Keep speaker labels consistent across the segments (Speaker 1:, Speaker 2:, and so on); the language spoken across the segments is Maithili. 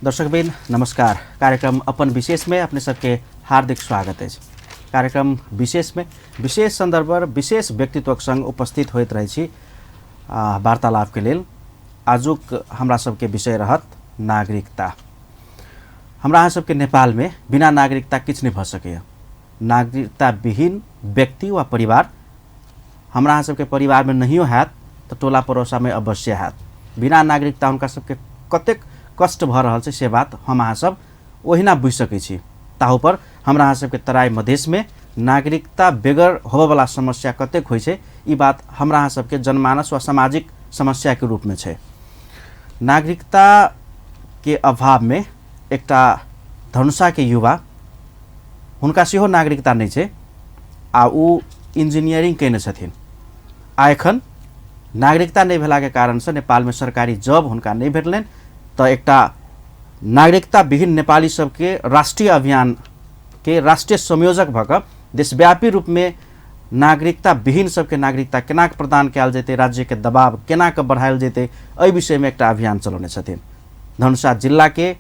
Speaker 1: दर्शकबिन नमस्कार। कार्यक्रम अपन विशेष में अपने सबके हार्दिक स्वागत अछि। कार्यक्रम विशेष में विशेष संदर्भ पर विशेष व्यक्तित्वक संग उपस्थित होइत रहै छी वार्तालाप के लेल। आजुक हमरा सबके विषय रहत नागरिकता। हमरा अहाँ सबके नेपाल में बिना नागरिकता किछु नहीं भऽ सकैए। नागरिकता विहीन व्यक्ति वा परिवार हमरा अहाँ सबके परिवार में नहियो हैत तऽ टोला पड़ोसा में अवश्य हैत। बिना नागरिकता हुनका सबके कतेक कष्ट भऽ रहल छै से बात हम अहाँ सब ओहिना बुझि सकै छी। ताहू पर हमरा अहाँ सबके तराई मधेशमे नागरिकता बेगर होबयवला समस्या कतेक होइ छै ई बात हमरा अहाँ सबके जनमानस वा सामाजिक समस्याके रूपमे छै। नागरिकताके अभावमे एकटा धनुषाके युवा, हुनका सेहो नागरिकता नहि छै आ ओ इंजीनियरिंग कयने छथिन आ एखन नागरिकता नहि भेलाके कारणसँ नेपालमे सरकारी जॉब हुनका नहि भेटलनि, तऽ एकटा नागरिकता विहीन नेपाली सबके राष्ट्रीय अभियानके राष्ट्रीय संयोजक भऽ कऽ देशव्यापी रूपमे नागरिकता विहीन सबके नागरिकता केना कऽ प्रदान कयल जेतै, राज्यके दबाव केना कऽ बढ़ायल जेतै, एहि विषयमे एकटा अभियान चलौने छथिन। धनुषा जिल्लाके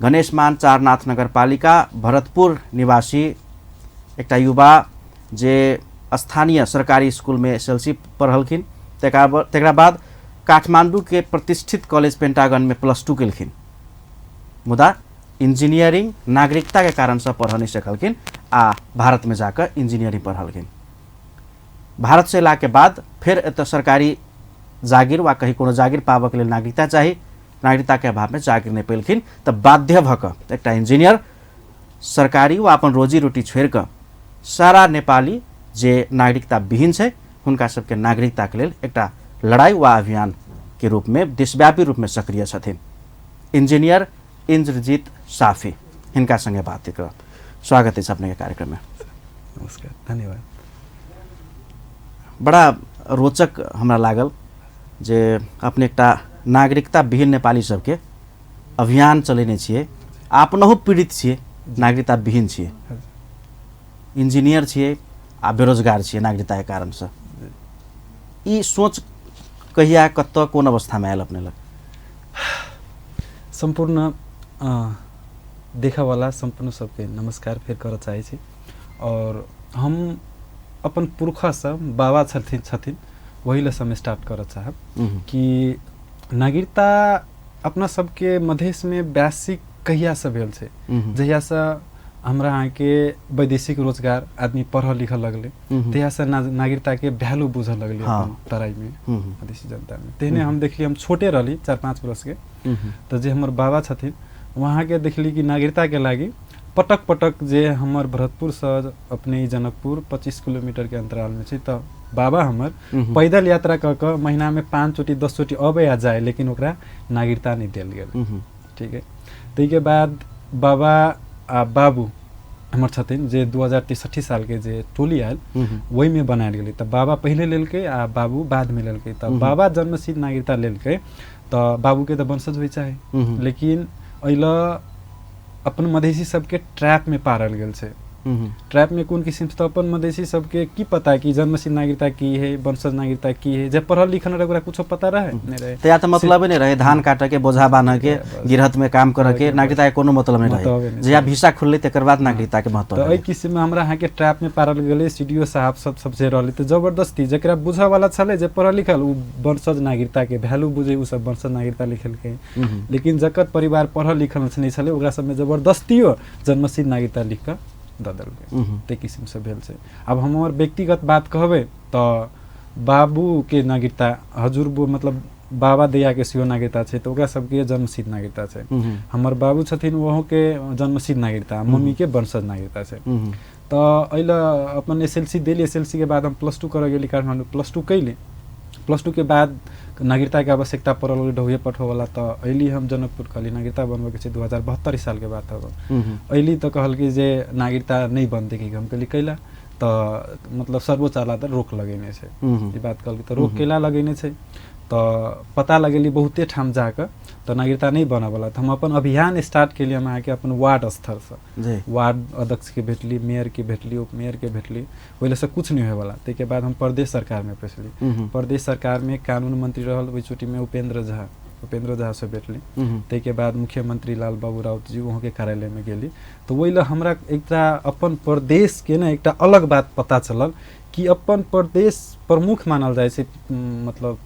Speaker 1: गणेशमान चारनाथ नगरपालिका भरतपुर निवासी एकटा युवा जे स्थानीय सरकारी स्कूलमे एसएलसी पढ़लखिन, तकरा बाद काठमांडूके प्रतिष्ठित कॉलेज पेंटागनमे +2 केलखिन, मुदा इंजीनियरिंग नागरिकताके कारणसँ पढ़ नहि सकलखिन आ भारतमे जाकऽ इंजीनियरिंग पढ़लखिन। भारतसँ अयलाके बाद फेर एतऽ सरकारी जागीर वा कहीं कोनो जागीर पाबऽके लेल नागरिकता चाही, नागरिकताके अभावमे जागीर नहि पेलखिन तऽ बाध्य भऽ कऽ एकटा इंजीनियर सरकारी वा अपन रोजी रोटी छोड़ि कऽ सारा नेपाली जे नागरिकता विहीन छै हुनका सबके नागरिकताके लेल एकटा लड़ाइ वा अभियानके रूपमे देशव्यापी रूपमे सक्रिय छथिन। इंजीनियर इंद्रजीत साफी, हिनका संगे बात करब। स्वागत अछि अपनेके कार्यक्रममे।
Speaker 2: नमस्कार, धन्यवाद।
Speaker 1: बड़ा रोचक हमरा लागल जे अपने एकटा नागरिकता विहीन नेपाली सबके अभियान चलेने छियै, अपनहु पीड़ित छियै, नागरिकता विहीन छियै, इंजीनियर छियै आ बेरोजगार छियै नागरिकताके कारणसँ। ई सोच कहिया कतऽ कोन अवस्थामे आयल अपने लग?
Speaker 2: सम्पूर्ण देखऽवाला सम्पूर्ण सबके नमस्कार फेर करऽ चाहै छी। और हम अपन पुरखासँ बाबा छथिन वही लए हम स्टार्ट करऽ चाहब कि नागरिकता अपना सबके मधेशमे बेसिक कहियासँ भेल छै? जहियासँ हमरा अहाँके वैदेशिक रोजगार आदमी पढ़ऽ लिखऽ लगलै तहियासँ नागरिकताके वैल्यू बुझऽ लगलै अपन तराईमे मधेसी जनतामे। तेहने हम देखली, हम छोटे रहली 4-5 वर्षके, तऽ जे हमर बाबा छथिन वहाँके देखली कि नागरिकताके लागि पटक पटक जे हमर भरतपुरसँ अपने जनकपुर 25 किलोमीटरके अन्तरालमे छै, तऽ बाबा हमर पैदल यात्रा कऽ कऽ महीनामे 5 चोटि 10 चोटि अबै आ जाए, लेकिन ओकरा नागरिकता नहि देल गेल। ठीक है, ताहिके बाद बाबा आ बाबू हमर छथिन जे 2063 सालके जे टोली आयल ओहिमे बनायल गेलै, तऽ बाबा पहिले लेलकै आ बाबू बादमे लेलकै। तऽ बाबा जन्मसिद्ध नागरिकता लेलकै तऽ बाबूके तऽ वंशज होइ चाही, लेकिन एहि लए अपन मधेसी सबके ट्रैपमे पारल गेल छै। ट्रैपमे कोन किसिमसँ? तऽ अपन मधेसी सबके की पता कि जन्मसिद्ध नागरिकता की है, वंशज नागरिकता की है? जे पढ़ल लिखल रहे ओकरा कुछो पता रहे नहीं रहे।
Speaker 1: तऽ या तऽ मतलबे नहीं रहे, धान काटऽ के, बोझा बान्हऽ के, गिरहत में काम करऽ के, नागरिकता के कोनो मतलब नहीं रहे। जहिया भिसा खुललै तकर बाद नागरिकता के महत्व।
Speaker 2: तऽ एहि किसिममे हमरा अहाँके ट्रैपमे पारल गेलै। सी डी ओ साहब सब सब जे रहलै तऽ जबरदस्ती जकरा बुझऽवला छलै जे पढ़ल लिखल ओ वंशज नागरिकताके वैल्यू बुझै ओ सब वंशज नागरिकता लिखलकै, लेकिन जकर परिवार पढ़ल लिखल नहि छलै ओकरा सबमे जबरदस्तियो जन्मसिद्ध नागरिकता लिख कऽ दऽ देलकै। ताहि किसिमसँ भेल छै। आब हमर व्यक्तिगत बात कहबै तऽ बाबूके नागरिकता हजुर मतलब बाबा दैयाके सेहो नागरिकता छै, तऽ ओकरा सबके जन्मसिद्ध नागरिकता छै। हमर बाबू छथिन ओहोके जन्मसिद्ध नागरिकता, मम्मीके वंशज नागरिकता छै। तऽ एहि लए अपन एस एल सी देली, एस एल सी के बाद हम +2 करऽ गेली काठमाण्डू, +2 कैली। +2 के बाद नागरिकताके आवश्यकता पड़ल ढौए पठबऽवला, तऽ अयली हम जनकपुर, कहली नागरिकता बनबऽके छै। 2072 सालके बात हब। अयली तऽ कहलकै जे नागरिकता नहि बनतै की। हम कहली कैला? तऽ मतलब सर्वोच्च अदालत रोक लगेने छै, ई बात कहलकै। तऽ रोक कैला लगेने छै? तऽ पता लगेली बहुते ठाम जाकऽ तऽ नागरिकता नहि बनऽवला। तऽ हम अपन अभियान स्टार्ट केलियै हम अहाँके अपन वार्ड स्तरसँ, वार्ड अध्यक्षके भेटली, मेयरके भेटली, उपमेयरके भेटली, ओहि लए कुछ नहि होयवला। ताहिके बाद हम प्रदेश सरकारमे पैसली। प्रदेश सरकारमे कानून मंत्री रहल ओहि चोटीमे उपेंद्र झा, उपेंद्र झा से भेटली। ताहिके बाद मुख्यमंत्री लाल बाबू राउत जी वहाँके कार्यालयमे गेली। तऽ ओहि लए हमरा एकटा अपन प्रदेशके ने एकटा अलग बात पता चलल कि अपन प्रदेश प्रमुख मानल जाइ छै, मतलब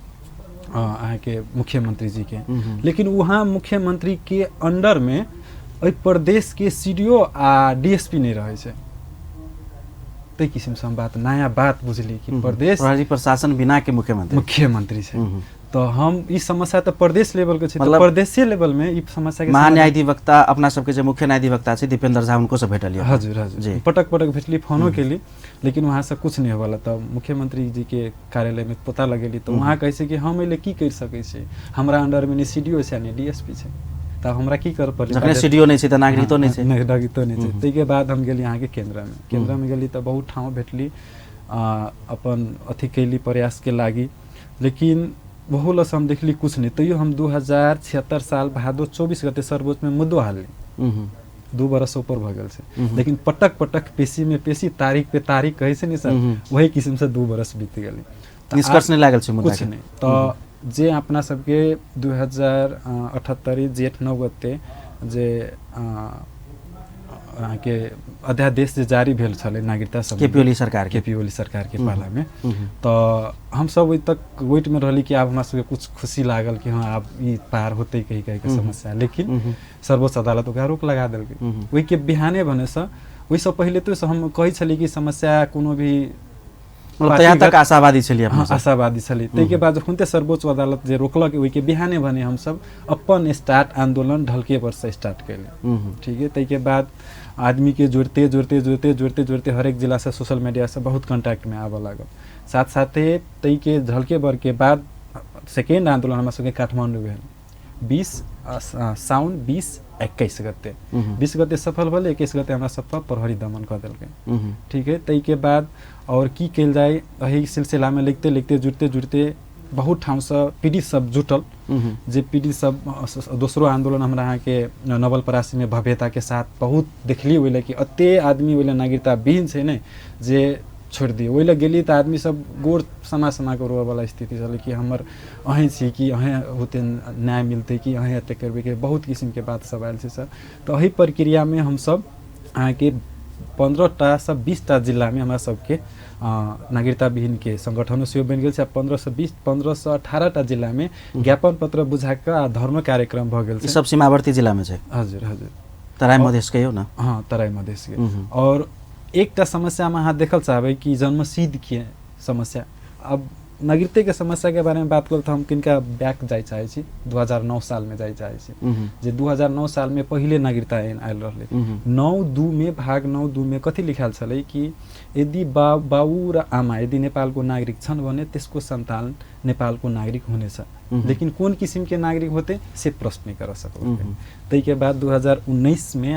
Speaker 2: अहाँके मुख्यमंत्री जी के, लेकिन वहाँ मुख्यमंत्री के अंडरमे एहि प्रदेशके CDO आ DSP नहि रहै छै। ताहि किसिमसँ हम बात नया बात बुझली कि प्रदेश
Speaker 1: प्रहरी प्रशासन बिना के मुख्यमंत्री छै।
Speaker 2: तऽ हम ई समस्या तऽ प्रदेश लेवल के छै, तऽ प्रदेशीय लेवलमे ई समस्या के
Speaker 1: महान्यायाधिवक्ता अपना सबके जे मुख्य न्यायाधिवक्ता छै दीपेंद्र झा, उनको से भेटल?
Speaker 2: हजुर हजुर, पटक पटक भेटली, फोनो केली, लेकिन वहाँ से कुछ नहीं होवाला। तऽ मुख्यमंत्री जी के कार्यालय में पता लगेली तऽ वहाँ कहै छै कि हम एहि की करि सकै छी, हमरा अंडरमे नहि CDO छै नहि DSP छै, तऽ हमरा की कर पड़लै?
Speaker 1: जखने CDO नहि छै तऽ नागरिकतो नहि छै।
Speaker 2: नागरिकतो नहि छै। ताहिके बाद हम गेली अहाँके केन्द्रमे। केन्द्रमे गेली तऽ बहुत ठाउँ भेटली, अपन अथी कैली प्रयासके लागि, लेकिन ओहो लए हम देखली कुछ नहीं। तैयो हम 2076 साल भादो 24 गते सर्वोच्चमे मुद्दो हारली, 2 बरस ऊपर भऽ गेल छै, लेकिन पटक पटक पेशी में पेशी, तारीख पे तारीख कहै छै ने सर, वही किसिमसँ 2 बरस बीत गेलै,
Speaker 1: निष्कर्ष नहि लागल छै
Speaker 2: कुछ नहीं। तऽ जे अपना सबके 2078 जेठ 9 गते जे अहाँके अध्यादेश जे जारी भेल छलै नागरिकता
Speaker 1: सब केपी ओली सरकार,
Speaker 2: केपी ओली सरकारके पालामे, तऽ हमसब ओहि तक वेटमे रहली कि आब हमरा सबके कुछ खुशी लागल कि हाँ आब ई पार होतै कही कही के समस्या, लेकिन सर्वोच्च अदालत ओकरा रोक लगा देलकै। ओहिके बिहाने भनेसँ ओहिसँ पहिले तऽ हम कहै छली कि समस्या कोनो भी
Speaker 1: तक आशावादी छलियै,
Speaker 2: आशावादी छली। ताहिके बाद जखनते सर्वोच्च अदालत जे रोकलक ओहिके बिहाने भने हमसब अपन स्टार्ट आंदोलन ढलके पर से स्टार्ट कैली। ठीक है, ताहिके बाद आदमी के जोड़ते जोड़ते जोड़ते जोड़ते जोड़ते हरेक जिला से सोशल मीडिया से बहुत कॉन्टैक्ट में आबऽ लागल। साथ साथे ताहिके झलके बर के बाद सेकेंड आंदोलन हमरा सबके काठमांडू भेल 20 साउन 20-21 गते, 20 गते सफल भेलै, 21 गते हमरा सब पर प्रहरी दमन कऽ देलकै। ठीक है, ताहिके बाद और की कयल जाय, एहि सिलसिलामे लिखते लिखते जुड़ते जुड़ते बहुत ठामसँ पीड़ित सब जुटल, जे पीड़ित सब दोसरो आंदोलन हमरा अहाँके नवलपरासीमे भव्यताके साथ बहुत देखली ओहि लए कि एते आदमी ओहि लए नागरिकता विहीन छै ने जे छोड़ि दियौ। ओहि लए गेली तऽ आदमी सब गोर समा समा कऽ रोअवला स्थिति छलै कि हमर अहेँ छी कि अहेँ होते न्याय मिलतै कि अहेँ एते करबै कि बहुत किसिमके बात सब आयल छै सर। तऽ एहि प्रक्रियामे हमसब अहाँके 15 सँ 20 जिलामे हमरा सबके नागरिकता विहीन के संगठनो सेहो बनि गेल छै। 15 से 20, 15 से 18 जिलामे ज्ञापन पत्र बुझा कऽ आ धर्म कार्यक्रम भऽ गेल छै।
Speaker 1: सब सीमावर्ती जिलामे छै।
Speaker 2: हजुर हजुर,
Speaker 1: तराई मधेसके हो न?
Speaker 2: हाँ, तराई मधेसके। और एकटा समस्यामे अहाँ देखल चाहबै कि जन्मसिद्ध के समस्या, अब नागरिकताके समस्याके बारेमे बात करू तऽ हम किनका बैक जाइ चाहै छी, 2009 सालमे जाइ चाहै छी, जे 2009 सालमे पहिले नागरिकता ऐन आयल रहलै। 9(2) मे भाग 9(2) मे कथी लिखायल छलै कि यदि बाउ र आमा यदि नेपालको नागरिक छन् भने त्यसको सन्तान नेपालको नागरिक हुनेछ, लेकिन कोन किसिमके नागरिक होते से प्रश्न नहि कर सकल। ताहिके बाद 2019 मे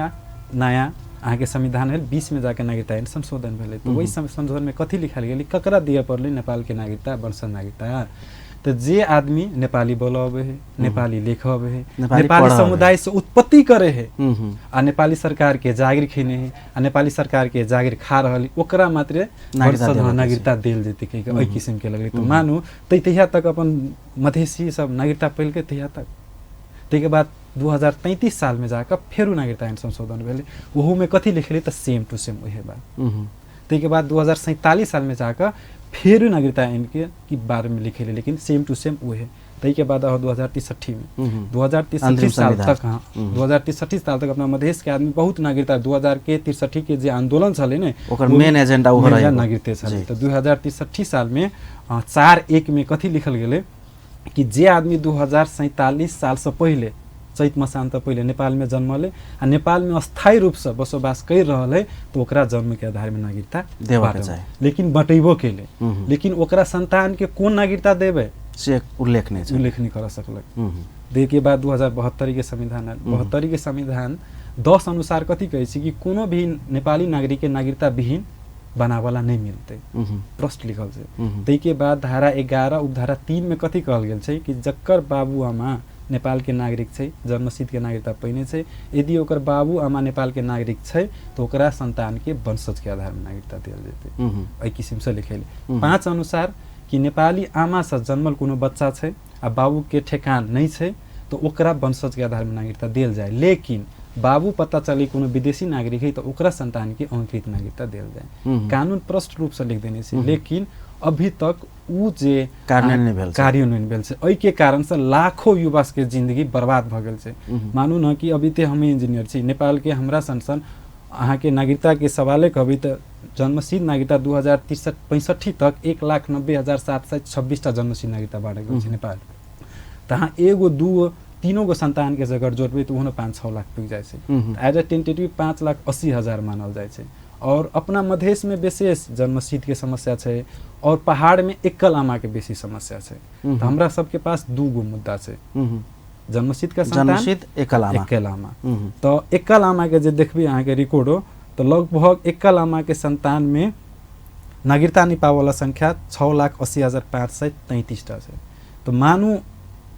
Speaker 2: नयाँ अहाँके संविधान भेल, 20 में जाके नागरिकता ऐन संशोधन भेलै। तऽ ओहि संशोधनमे कथी लिखायल गेलै, ककरा दिअ पड़लै नेपालके नागरिकता, वंशज नागरिकता। तऽ जे आदमी नेपाली बोलऽ अबै है, नेपाली लिखऽ अबै है, नेपाली समुदाय से उत्पत्ति करे है आ नेपाली सरकार के जागिर खेने है आ नेपाली सरकार के जागिर खा रहल, ओकरा मात्रे नागरिकता देल जेतै कहि एहि किसिमके लगलै। तऽ मानू तहिया तक अपन मधेसी सब नागरिकता पैलकै तहिया तक। ताहिके बाद 2033 सालमे जाकऽ फेरो नागरिकता ऐन संशोधन भेलै, ओहूमे कथी लिखलै तऽ सेम टू सेम उहे बात। ताहिके बाद 2047 सालमे जाकऽ फेरो नागरिकता ऐनके की बारेमे लिखेलै, लेकिन सेम टू सेम उहे। ताहिके बाद 2063 मे 2063 साल तक, हाँ 2063 साल तक अपना मधेश के आदमी बहुत नागरिकता 2063 के जे आंदोलन छलै ने
Speaker 1: ओकर मेन एजेंडा ओहो रहै
Speaker 2: नागरिकते छलै। तऽ 2063 सालमे 4(1) मे कथी लिखल गेलै कि जे आदमी 2047 सालसँ पहिले चैत मसान्त पहिले नेपालमे जन्मलै आ नेपालमे अस्थायी रूपसँ बसोबास करि रहल है तऽ ओकरा जन्मके आधारमे नागरिकता
Speaker 1: देबाक चाही,
Speaker 2: लेकिन बटेबो केलै, लेकिन ओकरा सन्तानके कोन नागरिकता देबै
Speaker 1: से उल्लेख नहि छै,
Speaker 2: उल्लेख नहि कर सकलक। ताहिके बाद 2072 के संविधान आयल। 72 के संविधान 10 अनुसार कथी कहै छै कि कोनो भी नेपाली नागरिकके नागरिकता विहीन बनावला नहि मिलतै, प्रश्न लिखल छै। ताहिके बाद धारा 11 उपधारा 3 मे कथी कहल गेल छै कि जकर बाबू आमा नेपाल के नागरिक छै, जन्मसिद्ध के नागरिकता पहिने छै, यदि ओकर बाबू आमा नेपाल के नागरिक छै तऽ ओकरा सन्तान के वंशज के आधारमे नागरिकता दियल जेतै, एहि किसिमसँ लिखेलै। 5 अनुसार कि नेपाली आमासँ जन्मल कोनो बच्चा छै आ बाबूके ठेकान नहि छै तऽ ओकरा वंशजके आधारमे नागरिकता देल जाय, लेकिन बाबू पता चली कोनो विदेशी नागरिक है तऽ ओकरा संतानके अंगीकृत नागरिकता देल जाय। कानून स्पष्ट रूपसँ लिख देने छै, लेकिन अभी तक उ जे कार्यान्वयन भेल छै, एहिके कारणसँ लाखों युवा के जिंदगी बर्बाद भऽ गेल छै। मानू न कि अभी ते हमे इंजीनियर छी, नेपालके हमरा सन सन अहाँके नागरिकताके सवाले कहबै तऽ जन्मसिद्ध नागरिकता 2063-65 तक 1,90,726 टा जन्मसिद्ध नागरिकता बाँटल गेल छै नेपाल। तऽ अहाँ एगो दूगो तीनों गो संतान के अगर जोड़बै तऽ ओहो 5-6 लाख पुगि जाइ छै। एज अ टेंटेटिव 5,80,000 मानल जाइ छै। और अपना मधेश में विशेष जन्मसिद्ध के समस्या छै और पहाड़ में एकल आमा के बेसी समस्या छै। तऽ हमरा सबके पास दू गो मुद्दा छै, जन्मसिद्ध के संतान,
Speaker 1: जन्मसिद्ध एकल आमा,
Speaker 2: एकल आमा। तऽ एकल आमा के जे देखबी अहाँके रिकॉर्डो तऽ लगभग एकल आमा के संतान में नागरिकता नहि पाबऽ वाला संख्या 6,80,533 टा छै। तऽ मानू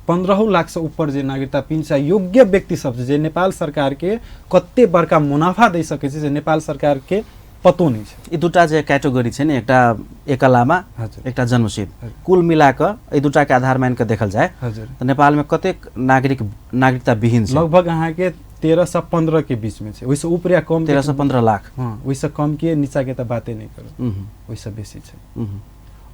Speaker 2: 15 लाख से ऊपर जे नागरिकता पिंचा योग्य व्यक्ति सब छै, जे नेपाल सरकार के कते बड़का मुनाफा दे सकै छै, जे नेपाल सरकार के पतो नहि छै।
Speaker 1: ई दूटा जे कैटेगरी छै ने, एकटा एकल आमा, एकटा जन्मसिद्ध, कुल मिला कऽ एहि दूटा के आधार मानि कऽ देखल जाय तऽ नेपाल में कतेक नागरिक नागरिकता विहीन छै?
Speaker 2: लगभग अहाँके 13 से 15 के बीच में छै, ओहिसँ ऊपर या कम
Speaker 1: 13 से 15 लाख।
Speaker 2: हाँ, ओहिसँ कम के नीचा के तऽ बाते नहि करू, ओहिसँ बेसी छै।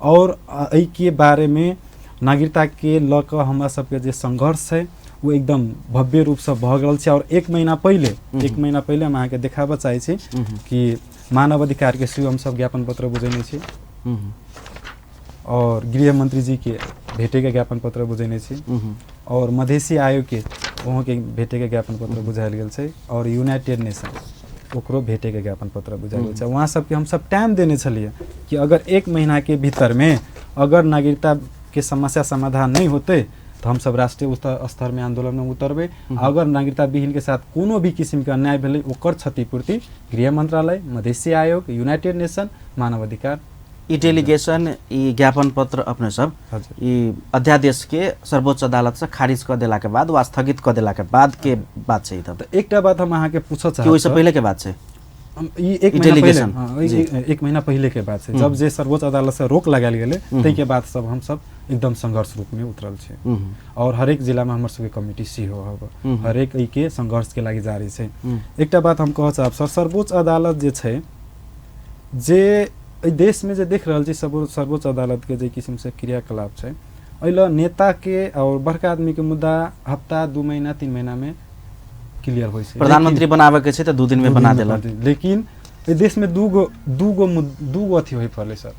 Speaker 2: और एहिके बारे में नागरिकता के लऽ कऽ हमरा सबके जे संघर्ष छै ओ एकदम भव्य रूपसँ भऽ गेल छै। और एक महीना पहिले हम अहाँके देखाबऽ चाहै छी कि मानव अधिकारके सेहो हमसब ज्ञापन पत्र बुझेने छी और गृह मंत्री जी के भेटेके ज्ञापन पत्र बुझेने छी और मधेसी आयोग के वहाँके भेटेके ज्ञापन पत्र बुझायल गेल छै और यूनाइटेड नेशन ओकरो भेटेके ज्ञापन पत्र बुझायल गेल छै। वहाँ सबके हमसब टाइम देने छलियै कि अगर 1 महीना के भीतरमे अगर नागरिकता के समस्या समाधान नहीं होते तो हम सब राष्ट्रीय स्तर में आंदोलन में उतरबे। अगर नागरिकता विहीन के साथ कोनो भी किस्म के अन्याय भेलै ओकर क्षतिपूर्ति गृह मंत्रालय, मधेसी आयोग, यूनाइटेड नेशन, मानवाधिकार
Speaker 1: ई डेलीगेशन, ई ज्ञापन पत्र अपने सब ई अध्यादेश के सर्वोच्च अदालत से खारिज कर देला के बाद वा स्थगित कर देला के बाद के बात छै। तब
Speaker 2: एकटा बात हम अहाँके पूछऽ चाहब,
Speaker 1: ओहिसँ पहिले के बात छै?
Speaker 2: ई एक महीना पहिले के बात छै, जब जे सर्वोच्च अदालत से रोक लगायल गेलै ताहिके बाद सब हम सब एकदम संघर्ष रूप में उतरल छै और हरेक जिला में हमर सबके कमिटी सेहो हब, हरेक एहिके संघर्ष के लागि जारी छै। एकटा बात हम कहऽ चाहब सर, सर्वोच्च अदालत जे छै, जे एहि देश में जे देख रहल छी सर्वोच्च अदालत के जे किसिम से क्रियाकलाप छै, एहि लए नेता के और बड़का आदमी के मुद्दा हफ्ता 2 महीना 3 महीना में क्लियर होइ छै।
Speaker 1: प्रधानमंत्री बनाबे के छै तऽ 2 दिन में बना देलक,
Speaker 2: लेकिन एहि देश में दूगो अथी होइ पड़लै सर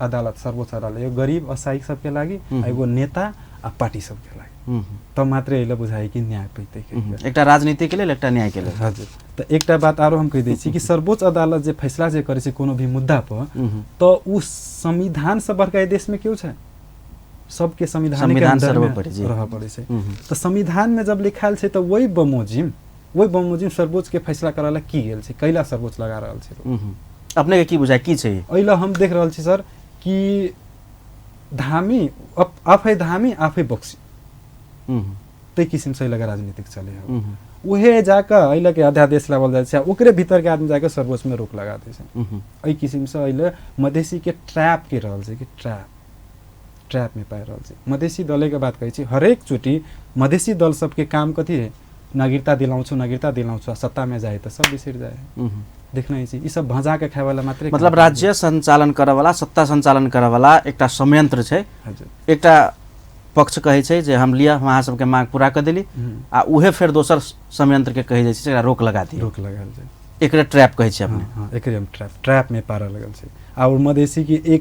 Speaker 2: अदालत, सर्वोच्च अदालत, एगो गरीब असहाय सबके लागि, एगो नेता आ पार्टी सबके लागि, तब मात्रै एहि बुझाइ कि न्याय पैतै,
Speaker 1: एकटा राजनीति के लेल, एकटा न्याय के लेल।
Speaker 2: हजुर, तऽ एकटा बात आरो हम कहि दै छी कि सर्वोच्च अदालत जे फैसला जे करै छै कोनो भी मुद्दा पर, तऽ उ संविधान से बड़का एहि देश में केओ छै? सबके संविधान के अंदर में रहऽ पड़ै छै। तऽ संविधान में जब लिखायल छै तऽ वही बमोजिम सर्वोच्च के फैसला करऽ ला की गेल छै, कैला सर्वोच्च लगा रहल छै?
Speaker 1: अपने के की बुझाय की छै
Speaker 2: एहि ला? हम देख रहल छी सर कि धामी आफै धामी आफै बक्सी, ताहि किसिम से लगा राजनीतिक चले है। उहे जाकऽ एहि लऽ के अध्यादेश लावल जाइ छै, ओकरे भीतर के आदमी जाकऽ सर्वोच्च में रोक लगा दै छै। एहि किसिम से एहि मधेसी के ट्रैप के रहल छै कि ट्रैप में पाइ रहल छै। मधेसी दलेके बात कहै छी, हरेक चोटि मधेसी दल सबके काम कथी है? नागरिकता दिलाउँछु, नागरिकता दिलाउँछु, सत्ता में जाए तऽ सब बिसरि जाए। देखने छी ई सब भजा के खाए वाला मात्रै,
Speaker 1: मतलब राज्य संचालन करऽ वाला, सत्ता संचालन करऽ वाला एकटा संयंत्र छै। एकटा पक्ष कहै छै जे हम लिअ, हम अहाँ सबके मांग पूरा कऽ देली, आ उहे फेर दोसर संयंत्र के कहै जाइ छै एकरा रोक लगा दियौ,
Speaker 2: रोक लगायल जाय,
Speaker 1: एकरे ट्रैप कहै छै अपने।
Speaker 2: हाँ, एकरे हम ट्रैप में पारऽ लगल छै। आ मधेसी के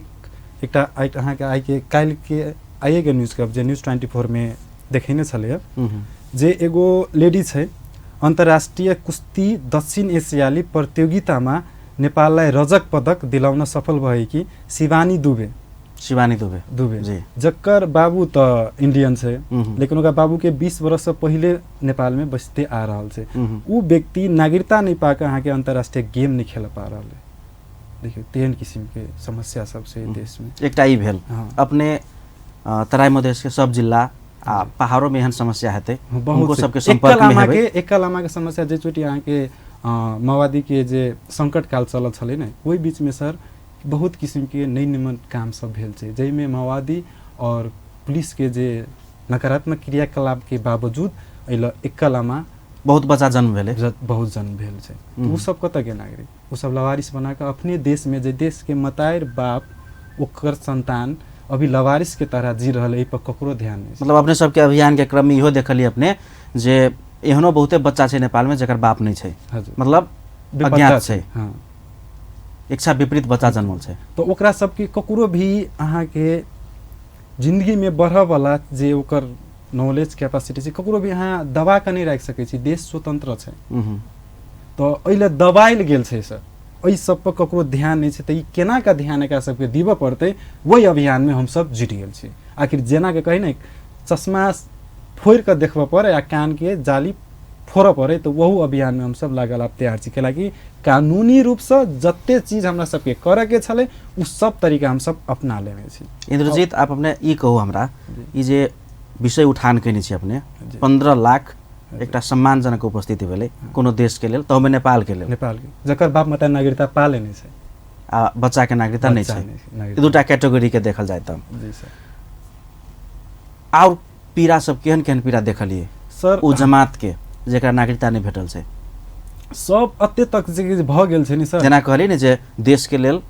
Speaker 2: एकटा अहाँके आइके काल्हि के आइएके न्यूज कहब जे न्यूज 24 में देखेने छलैए, जे एगो लेडी छै अन्तर्राष्ट्रिय कुस्ती दक्षिण एसियाली प्रतियोगितामा नेपाललाई रजत पदक दिलाउन सफल भएकी शिवानी दुबे,
Speaker 1: शिवानी दुबे
Speaker 2: दुबे जी, जकर बाबू तऽ इंडियन छै, लेकिन ओकरा बाबूके 20 वर्षसँ पहिले नेपालमे बसिते आ रहल छै। उ व्यक्ति नागरिकता नहि पाकऽ अहाँके अन्तर्राष्ट्रिय गेम नहि खेल पा रहल है। देखियौ तेहन किसिमके समस्या सब छै देशमे।
Speaker 1: एकटा ई भेल। अपने तराई मधेशके सब जिल्ला आ पहाड़ों में एहन समस्या हेतै, हुनको सबके संपर्क में हेबै।
Speaker 2: एकल आमाके समस्या जे चोटि अहाँके माओवादीके जे संकट काल चलल छलै ने, ओहि बीचमे सर बहुत किसिमके नहि निमन काम सब भेल छै, जाहिमे माओवादी और पुलिसके जे नकारात्मक क्रियाकलाप के बावजूद एहि एकलामा
Speaker 1: बहुत बच्चा जन्म भेलै,
Speaker 2: बहुत जन्म भेल छै। ओ सब कतऽ के नागरिक? ओ सब लवारिस बना कऽ अपने देश में, जे देश के मतारि बाप ओकर संतान अभी लवारिस के तरह जी रहल, एहि पर ककरो ध्यान नहीं।
Speaker 1: मतलब अपने सबके अभियान के क्रम में इहो देखलियै अपने जे एहनो बहुते बच्चा छै नेपाल में जकर बाप नहीं छै, मतलब अज्ञात छै।
Speaker 2: हाँ,
Speaker 1: इच्छा विपरीत बच्चा जन्मल छै।
Speaker 2: तो ओकरा सबके ककरो भी अहाँके जिंदगी में बढ़ऽ वाला जे ओकर नॉलेज कैपेसिटी छै, ककरो भी अहाँ दबा कऽ नहि राखि सकै छी। देश स्वतंत्र छै, तऽ एहि लए दबायल गेल छै सर, एहि सब पर ककरो ध्यान नहि छै। तऽ ई केना कऽ ध्यान एकरा सबके दिबऽ पड़तै, ओहि अभियानमे हमसब जुटि गेल छी। आखिर जेना के कही ने, चश्मा फोड़ि कऽ देखबऽ पड़े आ कानके जाली फोड़ऽ पड़े, तऽ ओहू अभियानमे हमसब लागल आब तैयार छी। कैलाकि कानूनी रूपसँ जते चीज हमरा सबके करऽके छलै ओ सब तरीका हमसब अपना लेने छी।
Speaker 1: इंद्रजीत, आप अपने ई कहू हमरा, ई जे विषय उठान केने छी अपने, 15 लाख एकटा सम्मानजनक उपस्थिति भेलै कोनो देश के लेल, तहूमे नेपाल के लेल,
Speaker 2: नेपाल के जकर बाप माता नागरिकता पा लेने छै
Speaker 1: आ बच्चा के नागरिकता नहीं छै, ई दूटा कैटेगरी के देखल जाय तऽ।
Speaker 2: जी सर।
Speaker 1: और पीड़ा सब केहन केहन पीड़ा देखलियै
Speaker 2: सर
Speaker 1: ओ जमात के जेकरा नागरिकता नहीं भेटल छै?
Speaker 2: सब एते तक जे भऽ गेल छै ने सर,
Speaker 1: जेना कहलियै ने जे देश के लेल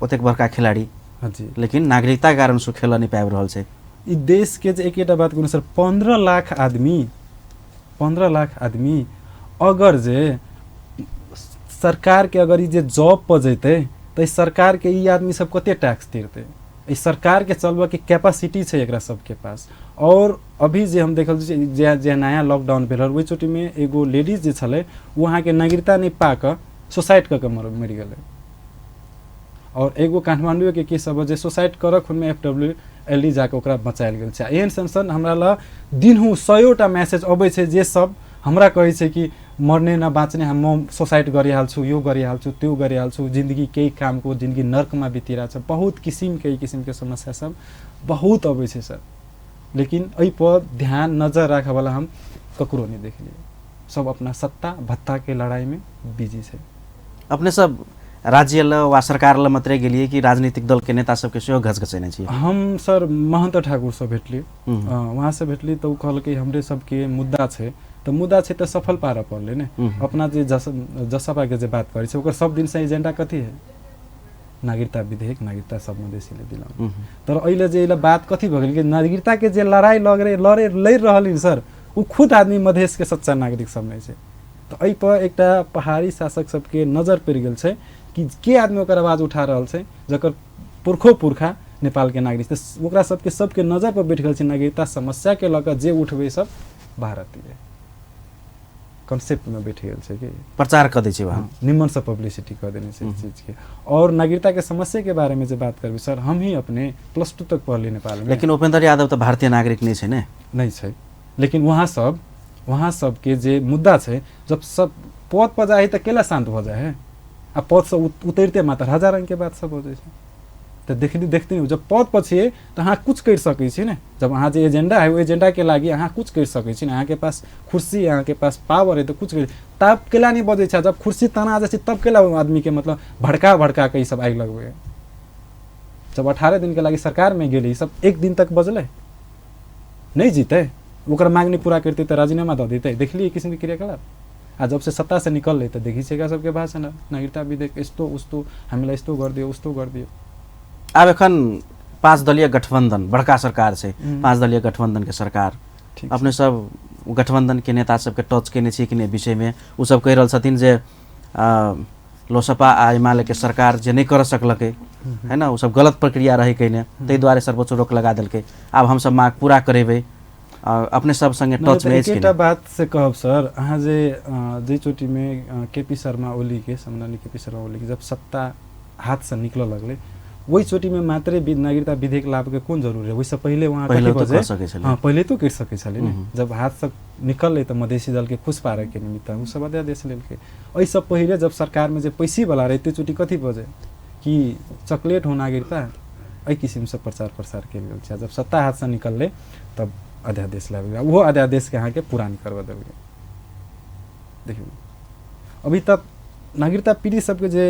Speaker 1: ओतेक बड़का खिलाड़ी, लेकिन नागरिकता के कारण से खेल नहीं पाबि रहल छै।
Speaker 2: ई देश के जे एकेटा बात कहू सर, 15 लाख आदमी, 15 लाख आदमी अगर जे सरकार के अगर ई जे जॉब पर जैतै तऽ सरकार के ई आदमी सब कते टैक्स तिरतै? एहि सरकार के चलबऽ के कैपेसिटी छै एकरा सबके पास। और अभी जे हम देखल जे जे नया लॉकडाउन भेल ओहि चोटीमे एगो लेडीज जे छलै ओ अहाँके नागरिकता नहि पा कऽ सुसाइड कऽ के मरि गेलै। और एगो काठमांडूके केस सब जे सुसाइड करऽ खुनमे FWLD जाकऽ ओकरा बचायल गेल छै। एहन सन सन हमरा लग दिनहु 100टा मैसेज अबै छै जे सब हमरा कहै छै कि मर्ने न बाँच्ने, हम सुसाइड गरिहाल्छु, यो गरिहाल्छु, त्यो गरिहाल्छु, जिन्दगी केही कामको, जिन्दगी नर्कमा बितिरहेको छ। बहुत किसिमके एहि किसिमके समस्या सब बहुत अबै छै सर। लेकिन एहि पर ध्यान नजर राखऽवला हम ककरो नहि देखलियै। सब अपना सत्ता भत्ताके लड़ाइमे बिजी छै।
Speaker 1: अपने सब राज्य ल वा सरकार ल मात्रै गेलियै कि राजनीतिक दल के नेता सबके सेहो घचघचेने छियै?
Speaker 2: हम सर महन्त ठाकुरसँ भेटली, वहाँसँ भेटली तऽ ओ कहलकै हमरे सबके मुद्दा छै, तऽ मुद्दा छै तऽ सफल पारऽ पड़लै ने। अपना जे जसपाके जे बात करै छै ओकर सब दिनसँ एजेंडा कथी है? नागरिकता विधेयक, नागरिकता सब मधेसीले दिलाउनु। तर अहिले जे एहिले बात कथी भऽ गेल कि नागरिकताके जे लड़ाइ लड़ि रहल सर, ओ खुद आदमी मधेसके सच्चा नागरिक सब नहि छै। तऽ एहि पर एकटा पहाड़ी शासक सबके नजर पड़ि गेल छै कि के आदमी ओकर आवाज उठा रहल छै जकर पुरखो पुरखा नेपालके नागरिक, तऽ ओकरा सबके सबके नजर पर बैठ गेल छै नागरिकता समस्याके लऽ कऽ जे उठबै सब भारतीय कॉन्सेप्टमे बैठ गेल छै कि
Speaker 1: प्रचार कऽ दै छै वहाँ,
Speaker 2: निमनसँ पब्लिसिटी कऽ देने छै चीजके। और नागरिकताके समस्याके बारेमे जे बात करबै सर, हम ही अपने +2 तक पढ़ली नेपालमे।
Speaker 1: लेकिन उपेंद्र यादव तऽ भारतीय नागरिक नहि छै ने?
Speaker 2: नहि छै, लेकिन वहाँ सबके जे मुद्दा छै, जब सब पद पर जाइ तऽ केला शान्त भऽ जाइ है, आ पदसँ उतरिते मात्र हजार रङ्गके बात सब हो जाइ छै। तऽ देखते जब पद पर छियै तऽ अहाँ कुछ करि सकै छी ने। जब अहाँ जे एजेंडा है ओहि एजेंडाके लागि अहाँ कुछ करि सकै छी ने। अहाँके पास कुर्सी, अहाँके पास पावर है तऽ कुछ करि, तब केला नहि बजै छै। जब कुर्सी तना जाइ छै तब केला आदमीके मतलब भड़का भड़का के ई सब आगि लगबै है। जब 18 दिनके लागि सरकारमे गेलै ई सब एक दिन तक बजलै नहि, जीतै ओकर मागनी पूरा करतै तऽ राजीनामा दऽ देतै। देखलियै किसिमके क्रियाकलाप। आ जब से सत्ता से निकललै तऽ देखै छियै एकरा सबके भाषण, नागरिकता विधेयक यस्तो उस्तो, हामीलाई यस्तो गरिदियो उस्तो गरिदियो।
Speaker 1: आब एखन 5 दलीय गठबंधन बड़का सरकार छै, 5 दलीय गठबंधन के सरकार, अपने सब गठबंधन के नेता सबके टच केने छियै कि नहि विषयमे? ओ सब कहि रहल छथिन जे लोसपा आ एमाले के सरकार जे नहि कर सकलकै है ना, ओ सब गलत प्रक्रिया रहै कहिने, ताहि दुआरे सर्वोच्च रोक लगा देलकै। आब हमसब माग पूरा करेबै। अपने सब संगे टच में अछि?
Speaker 2: एकटा बात से कहब सर, अहाँ जे जाहि चोटीमे केपी शर्मा ओलीके, सम्माननीय केपी शर्मा ओलीके जब सत्ता हाथसँ निकलऽ लगलै ओहि चोटीमे मात्रै नागरिकता विधेयक लाबऽके कोन जरूरी रहै? ओहिसँ पहिले वहाँ
Speaker 1: कथी
Speaker 2: पहिले तो करि सकै छलै ने। जब हाथसँ निकललै तऽ मधेसी दलके खुश पारऽके निमित्त ओ सब अध्यादेश लेलकै। एहिसँ पहिले जब सरकारमे जे पैसीवला रहै त्यो चोटि कथी बजै कि चॉकलेट हो नागरिकता, एहि किसिमसँ प्रचार प्रसार कयल गेल छै। जब सत्ता हाथसँ निकललै तब अध्यादेश लाबि गेल, ओहो अध्यादेशके अहाँके पूरा नहि करबऽ देल गेल। देखियौ अभी तक नागरिकता पीड़ित सबके जे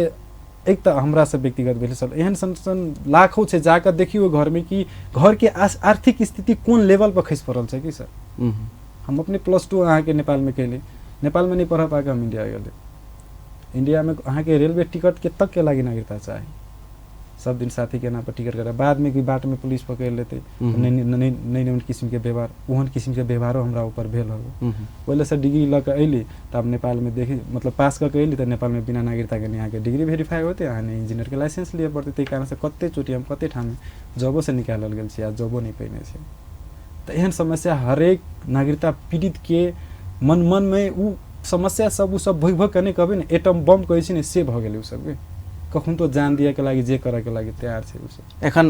Speaker 2: एक तऽ हमरा से व्यक्तिगत भेल सर, एहन सन सन लाखों छै, जाकऽ देखियौ घरमे कि घरके आर्थिक स्थिति कोन लेवल पर खसि पड़ल छै कि सर। हम अपने +2 अहाँके नेपालमे केली, नेपालमे नहि पढ़ पाके हम इंडिया गेली। इंडियामे अहाँके रेलवे टिकट के तक के लागि नागरिकता चाही, सब दिन साथी के नाम पर टिकट करा, बादमे कि बाटमे पुलिस पकड़ि लेतै, नहि नहि किसिमके व्यवहार, ओहन किसिमके व्यवहारो हमरा ऊपर भेल हौ। ओहि लए डिग्री लऽ कऽ अयली तऽ आब नेपालमे देखी मतलब पास कऽ के अयली तऽ नेपालमे बिना नागरिकताके नहि अहाँके डिग्री वेरीफाई होतै, अहाँ नहि इंजीनियरके लाइसेंस लिअ पड़तै। ताहि कारणसँ कतेक चोटि हम कतेक ठाम जॉबोसँ निकालल गेल छी आ जॉबो नहि पेने छै। तऽ एहन समस्या हरेक नागरिकता पीड़ितके मन मनमे ओ समस्या सब ओ सब भोगि भोगि कऽ नहि कहबै ने, एटम बम कहै छै ने से भऽ गेलै ओ सबके, कखन तो जान दिएके लागि जे करैके लागि तैयार छै ओ सब।
Speaker 1: एखन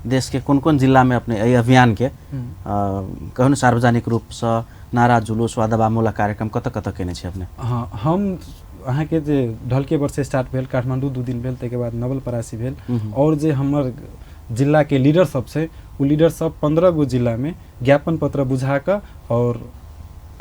Speaker 1: देशके कोन कोन जिलामे अपने एहि अभियानके कहू ने सार्वजनिक रूपसँ नारा जुलूस वा दबामूलक कार्यक्रम कतऽ कतऽ केने छी अपने?
Speaker 2: हँ, हम अहाँके जे ढलके वर्ष स्टार्ट भेल, काठमाण्डू 2 दिन भेल, ताहिके बाद नवलपरासी भेल, और जे हमर जिलाके लीडर सब छै ओ लीडर सब 15 गो जिलामे ज्ञापन पत्र बुझा कऽ और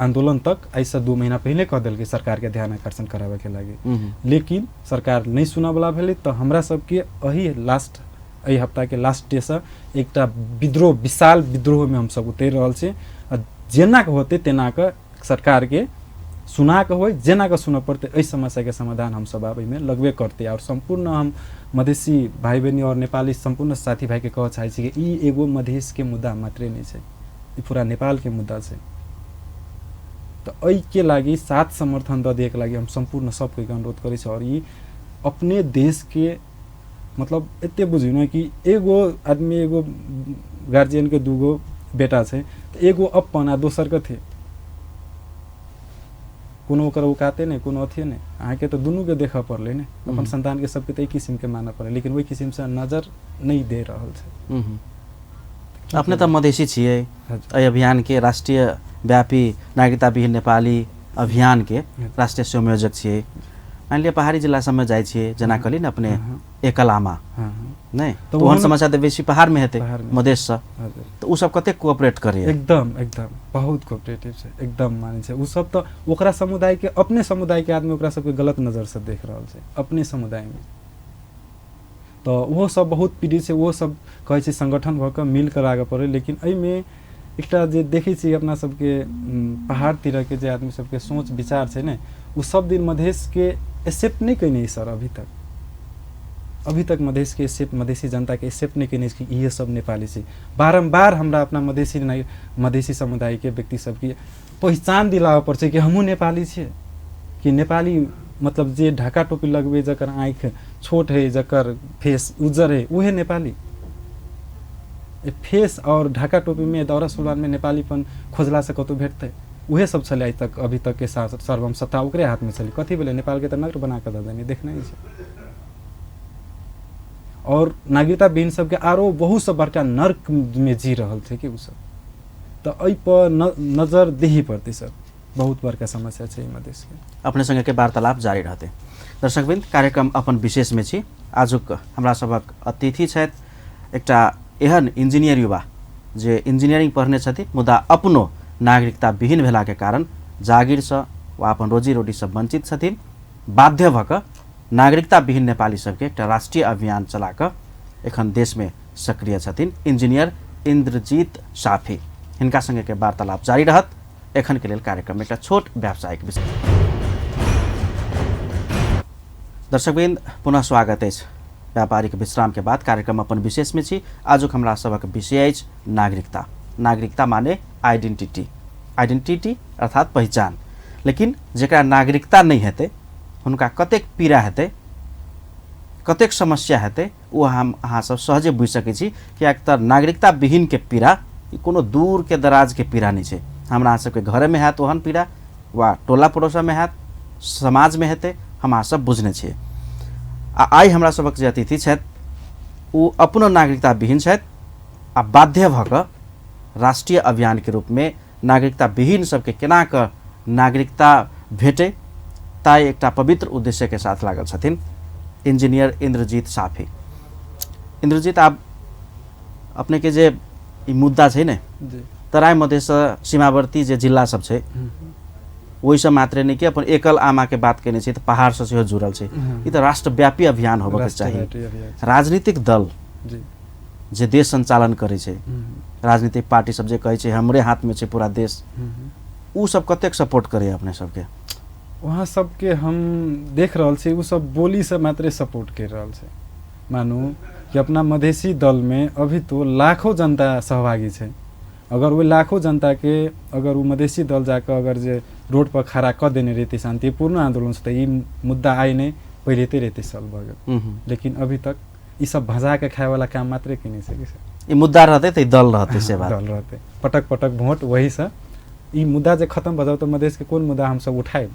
Speaker 2: आंदोलन तक एहिसँ 2 महीना पहिले कऽ देलकै सरकारके ध्यान आकर्षण कराबैके लागि। लेकिन सरकार नहि सुनऽवला भेलै तऽ हमरा सबके एहि लास्ट एहि हफ्ताके लास्ट डेसँ एकटा विद्रोह, विशाल विद्रोहमे हमसब उतरि रहल छी आ जेना कऽ होतै तेना कऽ सरकारके सुना कऽ होइ, जेना कऽ सुनऽ पड़तै, एहि समस्याके समाधान हमसब आब एहिमे लगबे करतै। आओर सम्पूर्ण हम मधेसी भाइ बहिनी आओर नेपाली सम्पूर्ण साथी भाइके कहऽ चाहै छी कि ई एगो मधेसके मुद्दा मात्रै नहि छै, ई पूरा नेपालके मुद्दा छै। तऽ एहिके लागि साथ समर्थन दऽ दिएके लागि हम सम्पूर्ण सबके अनुरोध करै छी। आओर ई अपने देशके मतलब एते बुझियौ ने कि एगो आदमी एगो गार्जियनके 2 गो बेटा छै तऽ एगो अपन आ दोसर कथी, कोनो ओकर औकाते नहि, कोनो अथिए नहि, अहाँके तऽ दुनूके देखऽ पड़लै ने, अपन सन्तानके सबके तऽ एहि किसिमके मानऽ पड़लै, लेकिन ओहि किसिमसँ नजर नहि दे रहल छै।
Speaker 1: अपने तऽ मधेसी छियै, एहि अभियानके राष्ट्रिय व्यापी नागरिकता विहीन नेपाली अभियानके राष्ट्रिय संयोजक छियै। मानि लिअ पहाड़ी जिला सबमे जाइ छियै, जेना कहली ने अपने एकलामा नहि, तऽ ओहन समस्या तऽ बेसी पहाड़मे हेतै मधेससँ, तऽ ओ सब कतेक कोऑपरेट करैए?
Speaker 2: एकदम एकदम बहुत कोऑपरेटिव छै, एकदम मानै छै ओ सब। तऽ ओकरा समुदायके अपने समुदायके आदमी ओकरा सबके गलत नजरसँ देख रहल छै अपने समुदायमे, तऽ ओहो सब बहुत पीड़ित छै। ओहो सब कहै छै संगठन भऽ कऽ मिल कऽ आगे पड़ै। लेकिन एहिमे एकटा जे देखै छियै अपना सबके पहाड़ तिरके जे आदमी सबके सोच विचार छै ने, ओ सब दिन मधेसके एक्सेप्ट नहि कयने सर, अभी तक मधेसके एक्सेप्ट, मधेसी जनताके एक्सेप्ट नहि कयने कि इहे सब नेपाली छै। बारम्बार हमरा अपना मधेसी नहि मधेसी समुदायके व्यक्ति सबके पहिचान दिलाबऽ पड़ै छै कि हमहूँ नेपाली छियै, कि नेपाली मतलब जे ढाका टोपी लगबै, जकर आँखि छोट है, जकर फेस उज्जर है, उहे नेपाली। फेस और ढाका टोपीमे दौरा सुलवारमे नेपालीपन खोजलासँ कतहु भेटतै? उहे सब छलै आइ तक, अभी तकके सर्वम सत्ता ओकरे हाथमे छलै। कथी भेलै? नेपालके तऽ नग्न बना कऽ दऽ देने, देखने छै। और नागरिकता विहीन सबके आरो बहुत सब बड़का नर्कमे जी रहल छै कि ओसब, तऽ एहिपर नजर देही पड़तै सर, बहुत बड़का समस्या छै मधेसके।
Speaker 1: अपने संगे वार्तालाप जारी रहतै। दर्शकवृन्द, कार्यक्रम अपन विशेषमे छी। आजुक हमरा सभक अतिथि छथि एकटा एहन इंजीनियर युवा जे इंजीनियरिंग पढ़ने छथि, मुदा अपनो नागरिकता विहीन भेलाके कारण जागिरसँ वा अपन रोजी रोटीसँ वञ्चित छथिन। बाध्य भऽ कऽ नागरिकता विहीन नेपाली सबके एकटा राष्ट्रिय अभियान चला कऽ एखन देशमे सक्रिय छथिन इंजीनियर इन्द्रजीत साफी। हिनका संगेके वार्तालाप जारी रहत। एखन के लेल कार्यक्रम एकटा छोट व्यावसायिक विषय। दर्शकवृन्द, पुनः स्वागत अछि व्यापारिक विश्राम के बाद कार्यक्रम अपन विशेष में छी। आजुक हमरा सबक विषय अछि नागरिकता। नागरिकता माने आइडेंटिटी, आइडेंटिटी अर्थात पहचान। लेकिन जेकरा नागरिकता नहीं हेतै हुनका कतेक पीड़ा हेतै, कतेक समस्या हेतै, ओ हम अहाँ सब सहजे बुझि सकै छी। किएक तऽ नागरिकता विहीन के पीड़ा ई कोनो दूर के दराज के पीड़ा नहीं छै। हमरा अहाँ सबके घरेमे हैत ओहन पीड़ा, वा टोला पड़ोसमे हैत, समाजमे हेतै, हम अहाँ सब बुझने छियै। आ आइ हमरा सबक जे अतिथि छथि ओ अपनो नागरिकता विहीन छथि आ बाध्य भऽ कऽ राष्ट्रीय अभियानके रूपमे नागरिकता विहीन सबके केना कऽ नागरिकता भेटै ताहि एकटा पवित्र उद्देश्यके साथ लागल छथिन इंजीनियर इंद्रजीत साफी। इंद्रजीत, आब अपनेके जे ई मुद्दा छै ने, तराई मधेस सीमावर्ती जे जिला सब छै, ओहिसँ मात्रे नहि कि अपन एकल आमाके बात केने छै तऽ पहाड़सँ सेहो जुड़ल छै। ई तऽ राष्ट्रव्यापी अभियान होबऽके चाही। राजनीतिक दल जे देश सञ्चालन करै छै, राजनीतिक पार्टी सब जे कहै छै हमरे हाथमे छै पूरा देश, उ सब कतेक सपोर्ट करे अपने सबके?
Speaker 2: वहाँ सबके हम देख रहल छी उ सब बोली से मात्रे सपोर्ट कर रहल छै। मानू कि अपना मधेसी दलमे अभी तो लाखों जनता सहभागी छै। अगर वो लाखों जनता के अगर वो मधेसी दल जाकर अगर जे रोड पर खड़ा कऽ देने रहते शांतिपूर्ण आंदोलन से, तो ई मुद्दा आइ नहीं पहिले रहते सॉल्व भऽ गेल। लेकिन अभी तक ई सब भजा के खाए वाला काम मात्रे केने छै।
Speaker 1: ई मुद्दा रहते तऽ दल रहते, से बात
Speaker 2: दल रहते, पटक पटक वोट वही से ई मुद्दा जे खत्म भऽ जाओ तो मधेस के कोन मुद्दा हम सब उठाएब?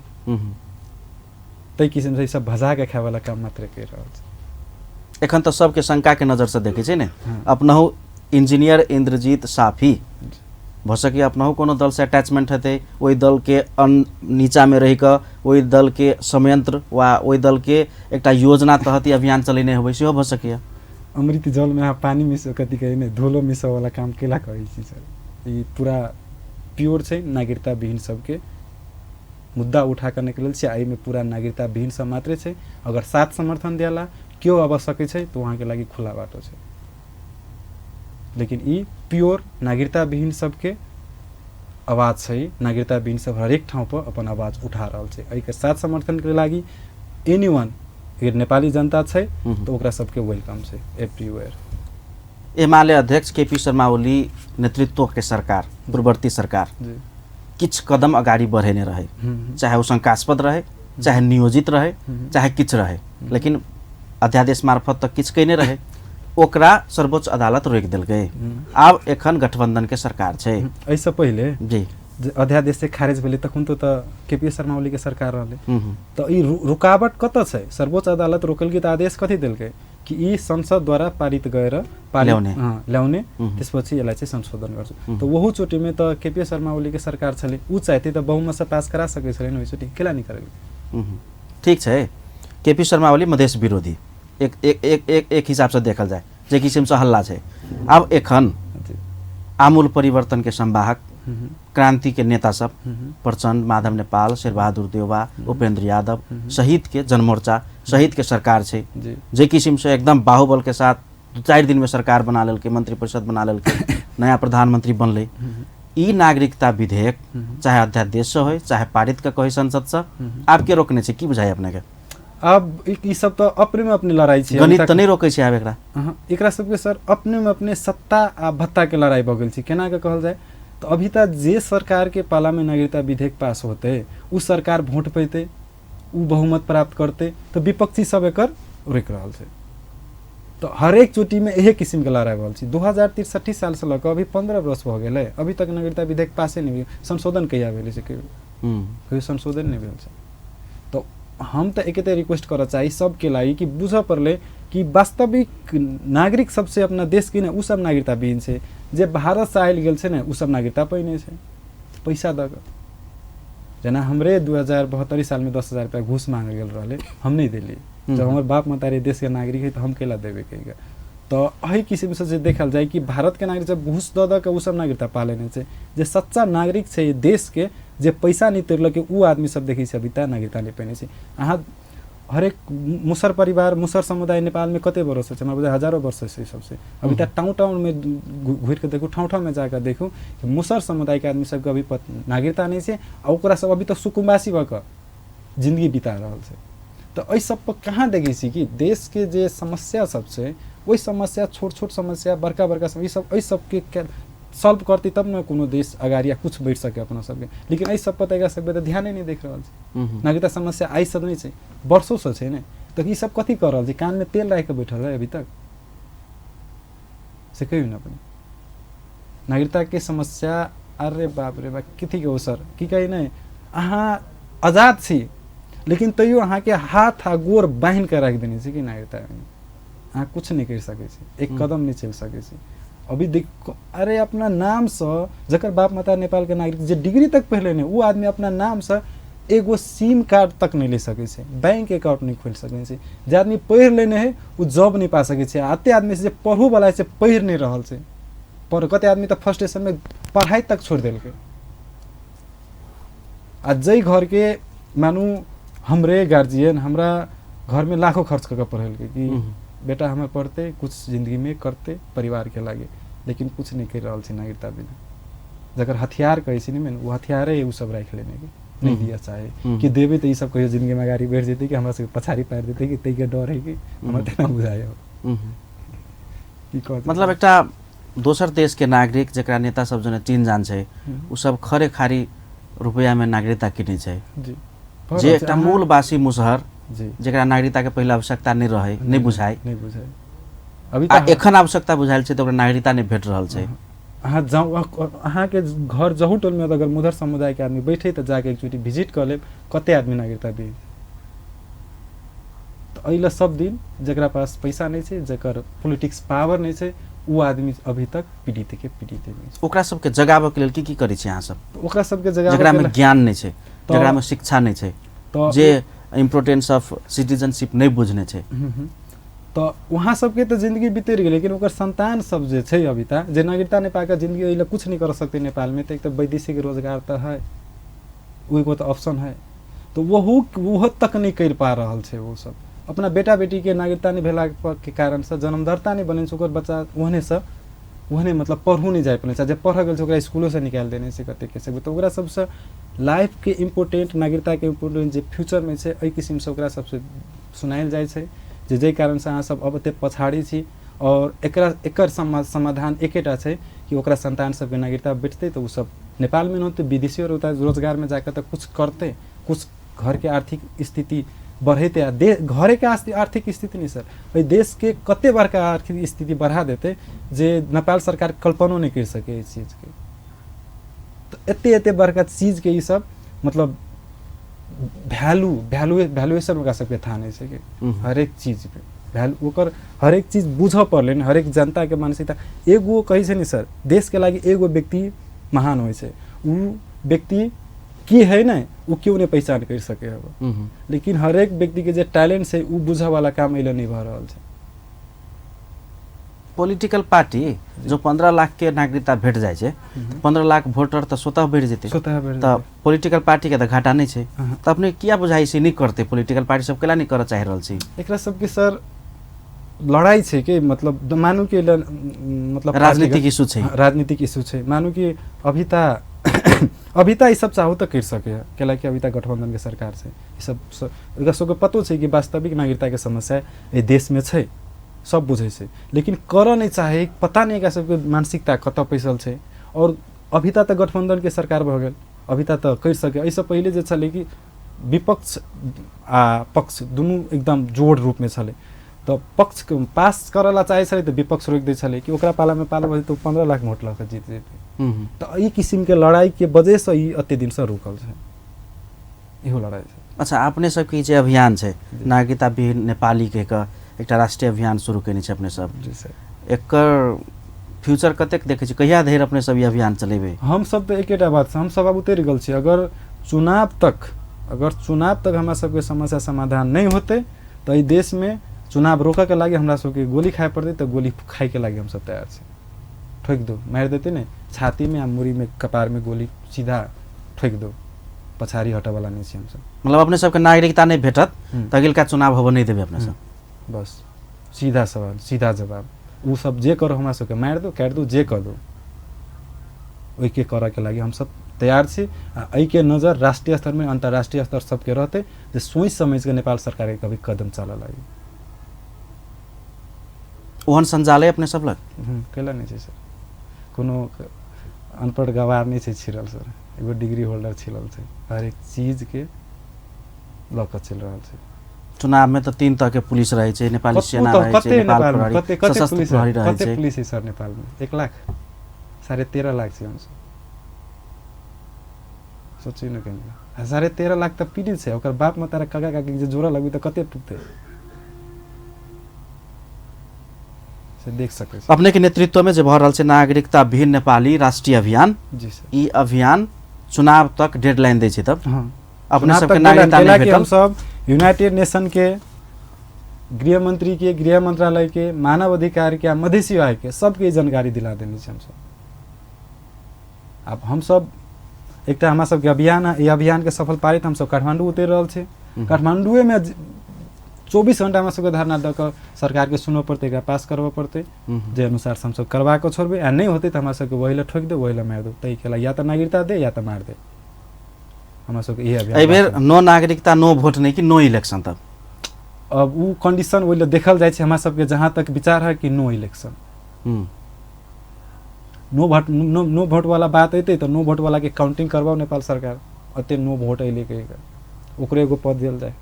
Speaker 2: ताहि किसिम से ई सब भजा के खाए वाला काम मात्रे कर रहल छै।
Speaker 1: एखन तऽ सबके शंका के नजर से देखै छै ने। अपनहु इंजीनियर इंद्रजीत साफी भऽ सकैए अपनहु कोनो दल से अटैचमेंट हेतै, ओहि दल के नीचा में रहि कऽ ओहि दल के संयंत्र वा ओहि दल के एकटा योजना तहत ई अभियान चलेने होबै, सेहो भऽ सकैए।
Speaker 2: अमृत जल में अहाँ पानी मिसो कथी कहै ने धोलो मिसो वाला काम केला कहै छी सर। ई पूरा प्योर छै नागरिकता विहीन सबके मुद्दा उठा कऽ निकलल छै। एहिमे पूरा नागरिकता विहीन सब मात्रे छै। अगर साथ समर्थन दियाला केओ आबऽ सकै छै तऽ वहाँके लागि खुला बाटो छै। लेकिन ई प्योर नागरिकता विहीन सबके आवाज छै। नागरिकता विहीन सब हरेक ठाउँ पर अपन आवाज उठा रहल छै। एहिके साथ समर्थनके लागि एनी वन अगर नेपाली जनता छै तऽ ओकरा सबके welcome छै एभ्रीवेयर।
Speaker 1: एमाले अध्यक्ष केपी शर्मा ओली नेतृत्व के सरकार, पूर्ववर्ती सरकार किछु कदम अगाडि बढ़ेने रहे, चाहे ओ शंकास्पद रहे, चाहे नियोजित रहे, चाहे किछु रहे, लेकिन अध्यादेश मार्फत तऽ किछु कयने रहे, ओकरा सर्वोच्च अदालत रोकि देलकै। आब एखन गठबंधन के सरकार छै।
Speaker 2: एहिसँ पहिले
Speaker 1: जी
Speaker 2: जे अध्यादेश से खारिज भेलै तखन तो तऽ केपी शर्मा ओली के सरकार रहलै, तऽ ई रुकावट कतऽ छै? सर्वोच्च अदालत रोकलकै तऽ आदेश कथी देलकै कि ई संसद द्वारा पारित गएर ल्याउने, त्यसपछि यसलाई चाहिँ संशोधन गर्छु। तऽ ओहू चोटिमे तऽ केपी शर्मा ओलीके सरकार छलै, ऊ चाहते तऽ बहुमत से पास करा सकै छलै ओहि चोटि, केला नहि करेलै?
Speaker 1: ठीक छै, केपी शर्मा ओली मधेस विरोधी एक एक एक एक एक हिसाबसँ देखल जाय जे किसिमसँ हल्ला छै। आब एखन आमूल परिवर्तन के संवाहक क्रांति के नेता सब प्रचण्ड, माधव नेपाल, शेरबहादुर देउवा, उपेंद्र यादव सहित के जनमोर्चा सहित के सरकार छै, जे किसिम से एकदम बाहुबल के साथ 2-4 दिन में सरकार बना लेलकै, मंत्रिपरिषद बना लेलकै, नया प्रधानमंत्री बनलै। ई नागरिकता विधेयक चाहे अध्यादेश से होय चाहे पारित के कहे संसद से, आब के रोकने छै? की बुझाइ अपने के?
Speaker 2: अब ई सब तऽ अपने में अपने लड़ाई छै,
Speaker 1: गणित तऽ नहि रोकै छै आब एकरा।
Speaker 2: एकरा सबके सर अपने में अपने सत्ता आ भत्ता के लड़ाई भऽ गेल छै। केना के कहल जाय तऽ अभी तक जे सरकार के पाला में नागरिकता विधेयक पास होते उ सरकार वोट पैते, उ बहुमत प्राप्त करते, तऽ विपक्षी सब एकर रोकि रहल छै। तऽ हरेक चोटीमे इहे किसिमके लड़ाइ भऽ रहल छै। 2063 सालसँ लऽ कऽ अभी 15 वर्ष भऽ गेलै, अभी तक नागरिकता विधेयक पासे नहि भेल। संशोधन कहिया भेलै से कहियो संशोधन नहि भेल छै। तऽ हम तऽ एके रिक्वेस्ट करऽ चाही सबके लागि कि बुझऽ पड़लै कि वास्तविक नागरिक सबसे अपना देशके ने उ सब नागरिकता विहीन छै, जे भारतसँ आयल गेल छै ने उ सब नागरिकता पहिने छै पैसा दऽ कऽ। जेना हमरे 2072 सालमे 10,000 रुपया घूस मांगल गेल रहलै, हम नहि देलियै। जब हमर बाप मतारी देशके नागरिक है तऽ हम कैला देबै कहिके। तऽ एहि किसिमसँ जे देखल जाय कि भारतके नागरिक जब घूस दऽ दऽ कऽ उ सब नागरिकता पा लेने छै, जे सच्चा नागरिक छै देशके, जे पैसा नहि तोड़लकै उ आदमी सब देखै छै अभी तक नागरिकता नहि पहिने छै। अहाँ हरेक मुसर परिवार, मुसर समुदाय नेपालमे कते वर्ष छै, हमरा बुझाइ हजारों वर्ष छै सबसे। अभी तक टाउन टाउनमे घुरि कऽ देखू, ठाउँ ठाउँमे जाकऽ देखू कि मुसर समुदायके आदमी सबके अभी नागरिकता नहि छै आ ओकरा सब अभी तक सुकुम्बासी भऽ कऽ जिन्दगी बिता रहल छै। तऽ एहि सब पर कहाँ देखै छी कि देशके जे समस्या सब छै ओहि समस्या, छोट छोट समस्या, बड़का बड़का समस्या, ई सब एहि सबके सॉल्व करतै तब ने कोनो देश अगाडि या कुछ बढ़ि सके अपना सबके। लेकिन एहि सब पर तऽ एकरा सबके तऽ ध्याने नहि देख रहल छै। नागरिकता समस्या आइ सब नहि छै, वर्षोसँ छै ने। तऽ ई सब कथी कऽ रहल छै? कानमे तेल राखि कऽ बैठल है अभी तक, से कहियौ ने अपने। नागरिकताके समस्या, अरे बाप रे बाप, कथी के हो सर, की कही नहि, अहाँ आजाद छी लेकिन तैयो अहाँके हाथ आ गोर बान्हि कऽ राखि देने छै कि नागरिकता, अहाँ कुछ नहि करि सकै छी, एक कदम नहि चलि सकै छी। अभी देख, अरे अपना नामसँ जकर बाप माता नेपालके नागरिक जे डिग्री तक पढ़ि लेने उ आदमी अपना नामसँ एगो सिम कार्ड तक नहि ले सकै छै, बैंक अकाउंट नहि खोलि सकै छै। जे आदमी पढ़ि लेने है उ जॉब नहि पा सकै छै। आ एते आदमी जे पढ़ूवला छै पढ़ि नहि रहल छै, पर कते आदमी तऽ फर्स्ट स्टेशनमे पढ़ाइ तक छोड़ि देलकै। आ जाहि घरके मानू हमरे गार्जियन हमरा घरमे लाखों खर्च कऽ के पढ़ेलकै कि बेटा हमर पढ़तै, कुछ जिंदगीमे करतै परिवारके लागे, लेकिन कुछ नहि करि रहल छै नागरिकता बिना। जकर हथियार कहै छै ने, ओ हथियारे ओ सब राखि लेने के नहि दिअ चाहे कि देबै तऽ ई सब कहियो जिंदगीमे अगाडि बढ़ि जेतै कि हमरा सबके पछाड़ी पारि देतै कि ताहिके डर है कि हमरा तेना बुझाइ की कहत।
Speaker 1: मतलब एकटा दोसर देश के नागरिक जकरा नेता सब जने चिन जान छै, उ सब खरे खारी रुपैया में नागरिकता किनै छै।
Speaker 2: जी,
Speaker 1: जे एकटा मूलवासी मुसहर
Speaker 2: जी
Speaker 1: जकरा नागरिकता के पहिले आवश्यकता नहि रहै, नहि बुझाइ,
Speaker 2: नहि बुझाइ, अभी
Speaker 1: आ एखन आवश्यकता बुझायल छै तऽ ओकरा नागरिकता नहि भेट रहल छै।
Speaker 2: अहाँ जाउ, अहाँके घर जहू टोलमे अगर मुधर समुदायके आदमी बैठे तऽ जाके एकचोटि भिजिट कऽ लेब कते आदमी नागरिकता भी। तऽ एहि लए सब दिन जकरा पास पैसा नहि छै, जकर पॉलिटिक्स पावर नहि छै, ओ आदमी अभी तक पीड़ित के पीड़ित नहि छै।
Speaker 1: ओकरा सबके जगाबऽके लेल की की करै छी अहाँ सब?
Speaker 2: ओकरा सबके जगाबऽ
Speaker 1: जकरामे ज्ञान नहि छै, जकरामे शिक्षा नहि छै, जे इम्पोर्टेंस ऑफ सिटीजनशिप नहि बुझने छै,
Speaker 2: तऽ वहाँ सबके तऽ जिंदगी बितरि गेलै, लेकिन ओकर संतान सब जे छै अभी तक जे नागरिकता नहि पाके जिंदगी एहि लए कुछ नहि कर सकते नेपालमे। तऽ एक तऽ वैदेशिक रोजगार तऽ है, ओहिको तऽ ऑप्शन है, तऽ ओहो तक नहि करि पा रहल छै। ओ सब अपना बेटा बेटीके नागरिकता नहि भेला के कारणसँ जन्मदर्ता नहि बनै छै, ओकर बच्चा ओहनेसँ ओहने मतलब पढ़ू नहि जाइ पड़ै छै, जे पढ़ऽ गेल छै ओकरा स्कूलोसँ निकालि देने छै कतेक के। तऽ ओकरा सबसँ लाइफके इम्पोर्टेंट, नागरिकताके इम्पोर्टेंट जे फ्यूचरमे छै, एहि किसिमसँ ओकरा सबसँ सुनायल जाइ छै जे जाहि कारणसँ अहाँ सब अब एते पछाड़ी छी और एकरा एकर समाधान एकेटा छै कि ओकरा संतान सबके नागरिकता भेटतै तऽ ओ सब नेपालमे नहि होतै, विदेशी रोजगारमे जाकऽ तऽ कुछ करतै, कुछ घरके आर्थिक स्थिति बढ़ेतै। आ घरेके आर्थिक स्थिति नहि सर, एहि देशके कते बड़का आर्थिक स्थिति बढ़ा देतै जे नेपाल सरकार कल्पनो नहि करि सकै एहि चीजके। तऽ एते एते बड़का चीजके ई सब मतलब वैल्यू वैल्यू वैल्यूएशन ओकरा सबके थाह नहि छै कि हरेक चीज पे वैल्यू, ओकर हरेक चीज बुझऽ पड़लै ने हरेक जनताके मानसिकता। एगो कहै छै ने सर, देशके लागि एगो व्यक्ति महान होइ छै, उ व्यक्ति की है ने उ केओ नहि पहचान करि सकै हब, लेकिन हरेक व्यक्तिके जे टैलेंट छै उ बुझऽ वाला काम एहि लए नहि भऽ रहल छै।
Speaker 1: पॉलिटिकल पार्टी जो 15 लाख के नागरिकता भेट जाइ छै, 15 लाख वोटर तऽ स्वतः बढ़ि जेतै, तऽ पॉलिटिकल पार्टी के तऽ घाटा नहि छै। तऽ अपने किया बुझाइ छै नहि करतै पॉलिटिकल पार्टी सब, केला नहि करऽ चाहि रहल छै?
Speaker 2: एकरा सबके सर लड़ाइ छै कि मतलब मानू कि मतलब
Speaker 1: राजनीतिक इशू छै,
Speaker 2: राजनीतिक इशू छै। मानू कि अभी त ई सब चाहू तऽ करि सकै, कैला कि अभी तक गठबंधन के सरकार छै, ई सब एकरा सबके पतो छै कि वास्तविक नागरिकता के समस्या एहि देशमे छै, सब बुझै छै, लेकिन करऽ नहि चाहे, पता नहि एकरा सबके मानसिकता कतऽ पैसल छै। और अभी तक तऽ गठबंधन के सरकार भऽ गेल, अभी तक तऽ करि सकै। एहिसँ पहिले जे छलै कि विपक्ष आ पक्ष दुनू एकदम जोड़ रूपमे छलै, तऽ पक्ष पास करऽ ला चाहै छलै तऽ विपक्ष रोकि दै छलै कि ओकरा पालामे पाला भऽ जेतै, 15 लाख वोट लऽ कऽ जीत जेतै। तऽ एहि किसिमके लड़ाइके वजहसँ ई एते दिनसँ रुकल छै, इहो लड़ाइ छै।
Speaker 1: अच्छा, अपने सबके जे अभियान छै नागरिकता विहीन नेपाली के एकटा राष्ट्रीय अभियान शुरू केने छै अपने सब,
Speaker 2: जी सर,
Speaker 1: एकर फ्यूचर कतेक देखै छी, कहिया धरि अपने सब ई अभियान चलेबै?
Speaker 2: हम सब तऽ एकेटा बात छै, हम सब आब उतरि गेल छी। अगर चुनाव तक हमरा सबके समस्या समाधान नहि होतै तऽ एहि देशमे चुनाव रोकऽके लागि हमरा सबके गोली खाइ पड़तै, तऽ गोली खाइके लागि हम सब तैयार छी। ठोकि दो, मारि देतै ने छातीमे आ मुरीमे कपारमे गोली सीधा ठोकि दो, पछाड़ी हटऽवला नहि छी हमसब।
Speaker 1: मतलब अपने सबके नागरिकता नहि भेटत तऽ अगिलका चुनाव होबऽ नहि देबै अपने सब?
Speaker 2: बस सीधा सवाल सीधा जवाब। ओ सब जे करो हमरा सबके मारि दो, काटि दो, जे कऽ दो, ओहिके करऽके लागि हमसब तैयार छी। आ एहिके नजर राष्ट्रीय स्तरमे अन्तर्राष्ट्रीय स्तर सबके रहतै जे सोचि समझिके नेपाल सरकारके कभी कदम चलऽ लागि।
Speaker 1: ओहन सञ्जालै अपने सब लग?
Speaker 2: कैला नहि छै सर, कोनो अनपढ़ गवार नहि छै छिड़ल सर, एगो डिग्री होल्डर छिड़ल छै, हरेक चीजके लऽ कऽ चलि रहल छै।
Speaker 1: चुनावमे तऽ 3 तरहके पुलिस रहै छै, नेपाली सेना रहै छै, नेपाल प्रहरी, सशस्त्र प्रहरी रहै छै।
Speaker 2: कते पुलिस है सर नेपालमे? 1 लाख, 13.5 लाख छै हमसब, सोचियौ ने कनि। 13.5 लाख तऽ पीड़ित छै, ओकर बाप मतारा काका काकी जे जोड़ऽ लगबै तऽ कते पुगतै से देख सकै छी।
Speaker 1: अपने के नेतृत्वमे जे भऽ रहल छै नागरिकता विहीन नेपाली राष्ट्रीय अभियान,
Speaker 2: जी सर,
Speaker 1: ई अभियान चुनाव तक डेडलाइन दै छै तब?
Speaker 2: हाँ,
Speaker 1: अपने सबके नागरिकता नहि भेटल?
Speaker 2: हमसब यूनाइटेड नेशन के गृह मंत्री के, गृह मंत्रालय के, मानव अधिकार के आ मधेसी आयोग के सबके जानकारी दिला देने छी हमसब। आब हमसब एकटा हमरा सबके अभियान है, ई अभियानके सफल पारित हमसब काठमाण्डू उतरि रहल छी। काठमाण्डुएमे 24 घंटा हमरा सबके धरना दऽ कऽ सरकारके सुनऽ पड़तै, एकरा पास करबऽ पड़तै, जे अनुसार से हमसब करवा कऽ छोड़बै। आ नहि होतै तऽ हमरा सबके वही लए ठोकि दे, वही लए मारि दे, ताहिके लेल या तऽ नागरिकता दे या तऽ मारि दे। हमरा सबके इहे अभियान।
Speaker 1: एहि बेर नो नागरिकता नो वोट नहि कि नो इलेक्शन? तब
Speaker 2: अब उ कंडीशन ओहि लए देखल जाइ छै। हमरा सबके जहाँ तक विचार है कि नो इलेक्शन, नो वोट, नो नो वोट वाला बात अयतै तऽ नो वोट वाला के काउंटिंग करबाउ नेपाल सरकार। एते नो वोट अयलै कहि कऽ ओकरे एगो पद देल जाय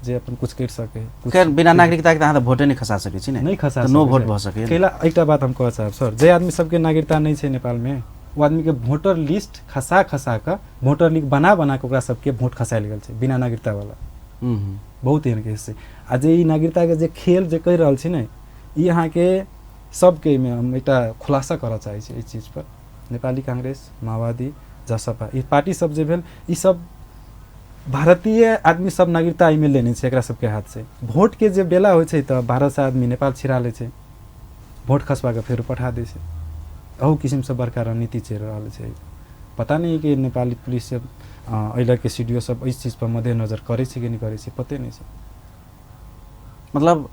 Speaker 2: जे अपन कुछ करि सकै।
Speaker 1: खैर, बिना नागरिकता के तऽ अहाँ तऽ वोटे नहि खसा सकै छी ने।
Speaker 2: नहि खसा
Speaker 1: तऽ नो
Speaker 2: सकै
Speaker 1: वोट
Speaker 2: छै।
Speaker 1: भऽ सकैए।
Speaker 2: कैला एकटा बात हम कहऽ चाहब सर, जे आदमी सबके नागरिकता नहि छै नेपालमे, ओ आदमीके वोटर लिस्ट खसा खसा कऽ, वोटर लिस्ट बना बना कऽ ओकरा सबके वोट खसायल गेल छै बिना नागरिकता वाला। बहुत एहन केस छै। आ जे ई नागरिकताके जे खेल जे कहि रहल छी ने, ई अहाँके सबके एहिमे हम एकटा खुलासा करऽ चाहै छी एहि चीजपर। नेपाली काङ्ग्रेस, माओवादी, जसपा, ई पार्टी सब जे भेल, ई सब भारतीय आदमी सब नागरिकता एहिमे लेने छै। एकरा सबके हाथ से वोटके जे बेला होइ छै तऽ भारतसँ आदमी नेपाल छिरा लै छै, वोट खसबा कऽ फेर पठा दै छै। अहू किसिमसँ बड़का रणनीति चलि रहल छै। पता नहि कि नेपाली पुलिस सब, एहि लऽ के सी डी ओ सब एहि चीजपर मद्देनजर करै छै कि नहि करै छै, पते नहि छै।
Speaker 1: मतलब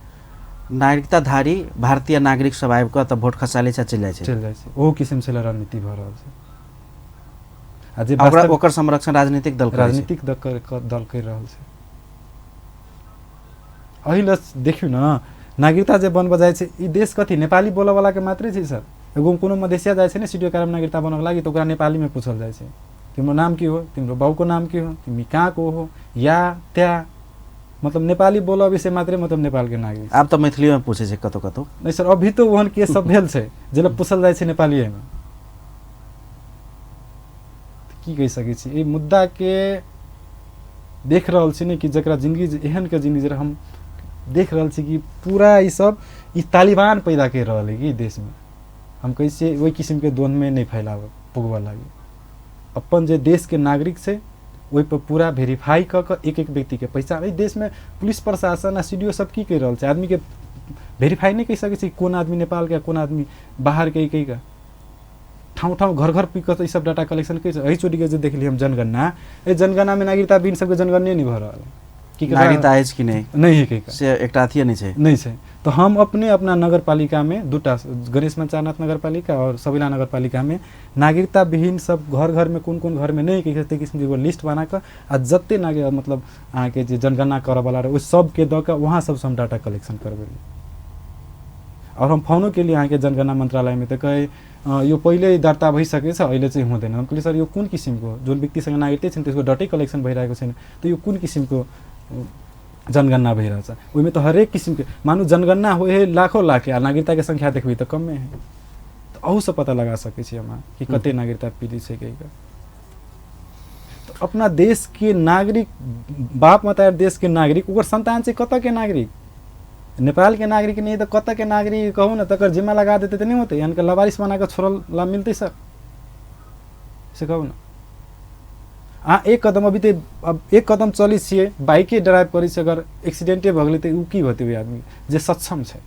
Speaker 1: नागरिकताधारी भारतीय नागरिक सब आबि कऽ तऽ वोट खसा लै छै आ चलि जाइ छै।
Speaker 2: चलि जाइ छै। ओहो किसिमसँ रणनीति भऽ रहल छै। आ जे
Speaker 1: आ ओकरा
Speaker 2: वास्तविक
Speaker 1: ओकर संरक्षण राजनीतिक दल करै छै।
Speaker 2: राजनीतिक दल दल करि रहल छै। एहि लए देखियौ ने, नागरिकता जे बनबऽ जाइ छै, ई देश कथी नेपाली बोलऽवलाके मात्रे छै सर? एगो कोनो मधेसिया जाइ छै ने सी डी ओ कार्यालयमे नागरिकता बनऽके लागि तऽ ओकरा नेपालीमे पूछल जाइ छै, तिम्रो नाम के हो, तिम्रो बाउको नाम के हो, तिमी कहाँको हो, या त्या, मतलब नेपाली बोलब से मात्रे मतलब नेपालके नागरिक।
Speaker 1: आब तऽ मैथिलीमे पूछै छै कतौ कतौ।
Speaker 2: नहि सर, अभी तऽ ओहन केस सब भेल छै जे लए पूछल जाइ छै नेपालीएमे। की कहि सकै छी, एहि मुद्दाके देख रहल छी ने कि जकरा जिंदगी एहन के जिंदगी जरा हम देख रहल छी कि पूरा ई सब ई तालिबान पैदा करि रहल है कि देशमे। हम कहै छियै ओहि किसिमके द्वन्द्वमे नहि फैलाबऽ पुगबऽ लागि। अपन जे देशके नागरिक छै ओहिपर पूरा वेरीफाई कऽ कऽ एक एक व्यक्तिके पहिचान। एहि देशमे पुलिस प्रशासन आ सी डी ओ सब की करि रहल छै? आदमीके वेरीफाई नहि कहि सकै छै कोन आदमी नेपालके आ कोन आदमी बाहरके। कहि कऽ ठाउँ ठाउँ घर घर पुगि कऽ ई सब डाटा कलेक्शन करि। एहिचोटिके जे देखलियै हम जनगणना, एहि जनगणनामे नागरिकता बिन सबके जनगणने नहि भऽ रहल है की ककरा
Speaker 1: नागरिकता अछि कि नहि
Speaker 2: नहि है कहि कऽ
Speaker 1: से एकटा अथिये नहि छै।
Speaker 2: नहि छै। तऽ हम अपने अपना नगरपालिकामे दूटा, गणेश मञ्चारनाथ नगरपालिका आओर सबैला नगरपालिकामे नागरिकता विहीन सब घर घरमे कोन कोन घरमे नहि कहि ताहि किसिमके एगो लिस्ट बना कऽ आ जते नागरिक मतलब अहाँके जे जनगणना करऽवला रहै ओहि सबके दऽ कऽ वहाँ सबसँ हम डाटा कलेक्शन करबेलियै। आओर हम फोनो केलियै अहाँके जनगणना मन्त्रालयमे तऽ कहै यो पहिल्यै दर्ता भइसकेछ, अहिले चाहिँ हुँदैन। हम कहलियै सर, यो कुन किसिमको, जुन व्यक्तिसँग नागरिकतै छैन त्यसको डाटै कलेक्सन भइरहेको छैन तऽ यो कुन किसिमको जनगणना भइरहेछ? ओहिमे तऽ हरेक किसिमके मानू जनगणना होइ है लाखों लाख आ नागरिकताके संख्या देखबै तऽ कमे है। तऽ अहूसँ पता लगा सकै छी हम कि कते नागरिकता पीड़ित छै कहि कऽ। तऽ अपना देशके नागरिक, बाप मतार देशके नागरिक, ओकर सन्तान छै कतऽके नागरिक? नेपालके नागरिक नहि तऽ कतऽके नागरिक कहू ने? तकर जिम्मा लगा देतै तऽ नहि होतै? एहनके लवारिस बना कऽ छोड़ल ला मिलतै सर, से कहू ने अहाँ। एक कदम अभी तऽ अब एक कदम चलै छियै, बाइके ड्राइव करै छियै, अगर एक्सीडेंटे भऽ गेलै तऽ ओ की होतै? ओहि आदमी जे सक्षम छै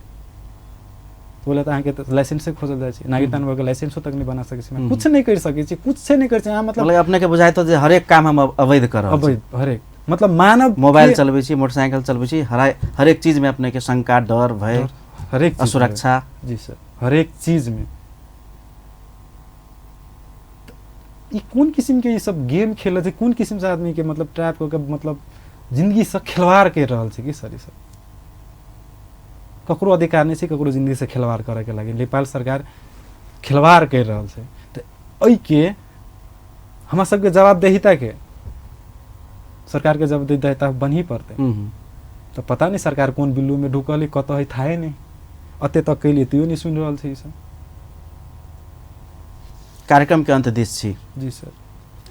Speaker 2: ओहि लए तऽ अहाँके तऽ लाइसेंसे खोजल जाइ छै। नागरिकता नहि भऽ गेल, लाइसेंसो तक नहि बना सकै छी, कुछ नहि करि सकै छी, कुछ नहि करि छी अहाँ। मतलब
Speaker 1: मतलब अपने के बुझाइत हो जे हरेक काम हम अवैध कर रहल छी।
Speaker 2: अवैध हरेक, मतलब मानव
Speaker 1: मोबाइल
Speaker 2: के
Speaker 1: चलबै छी, मोटरसाइकिल चलबै छी, हरेक चीजमे अपने के शंका, डर, भय,
Speaker 2: हरेक चीजमे।
Speaker 1: असुरक्षा।
Speaker 2: जी सर, हरेक चीजमे। ई कोन किसिमके ई सब गेम खेल छै? कोन किसिमसँ आदमीके मतलब ट्रैप कऽ के मतलब जिन्दगीसँ खेलवाड़ करि रहल छै कि सर? ई सब ककरो अधिकार नहि छै ककरो जिन्दगीसँ खेलवाड़ करैके लागि। नेपाल सरकार खेलवाड़ करि रहल छै। तऽ एहिके हमरा सबके जवाबदेहिताके सरकारके जवाबदेहिता बनही पड़तै। तऽ पता नहि सरकार कोन बिल्लूमे ढुकल है, कतऽ है थाहे नहि। एते तक कैलियै तैयो नहि सुनि रहल छै ई सब।
Speaker 1: कार्यक्रम के अंत दिस छी।
Speaker 2: जी सर।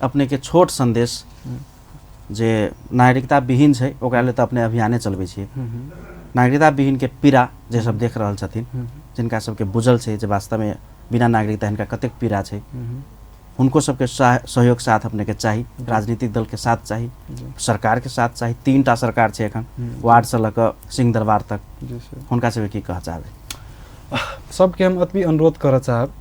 Speaker 1: अपने के छोट संदेश, जे नागरिकता विहीन छै ओकरा लेल तऽ अपने अभियाने चलबै छियै, नागरिकता विहीन के पीड़ा जे सब देख रहल छथिन, जिनका सबके बुझल छै जे वास्तवमे बिना नागरिकता हिनका कतेक पीड़ा छै, हुनको सबके सहयोग साथ अपने के चाही, राजनीतिक दल के साथ चाही, सरकार के साथ चाही। 3टा सरकार छै एखन, वार्ड से लऽ कऽ सिंहदरबार तक।
Speaker 2: जी सर।
Speaker 1: हुनका सबके की कहऽ चाहबै?
Speaker 2: सबके हम अतबी अनुरोध करऽ चाहब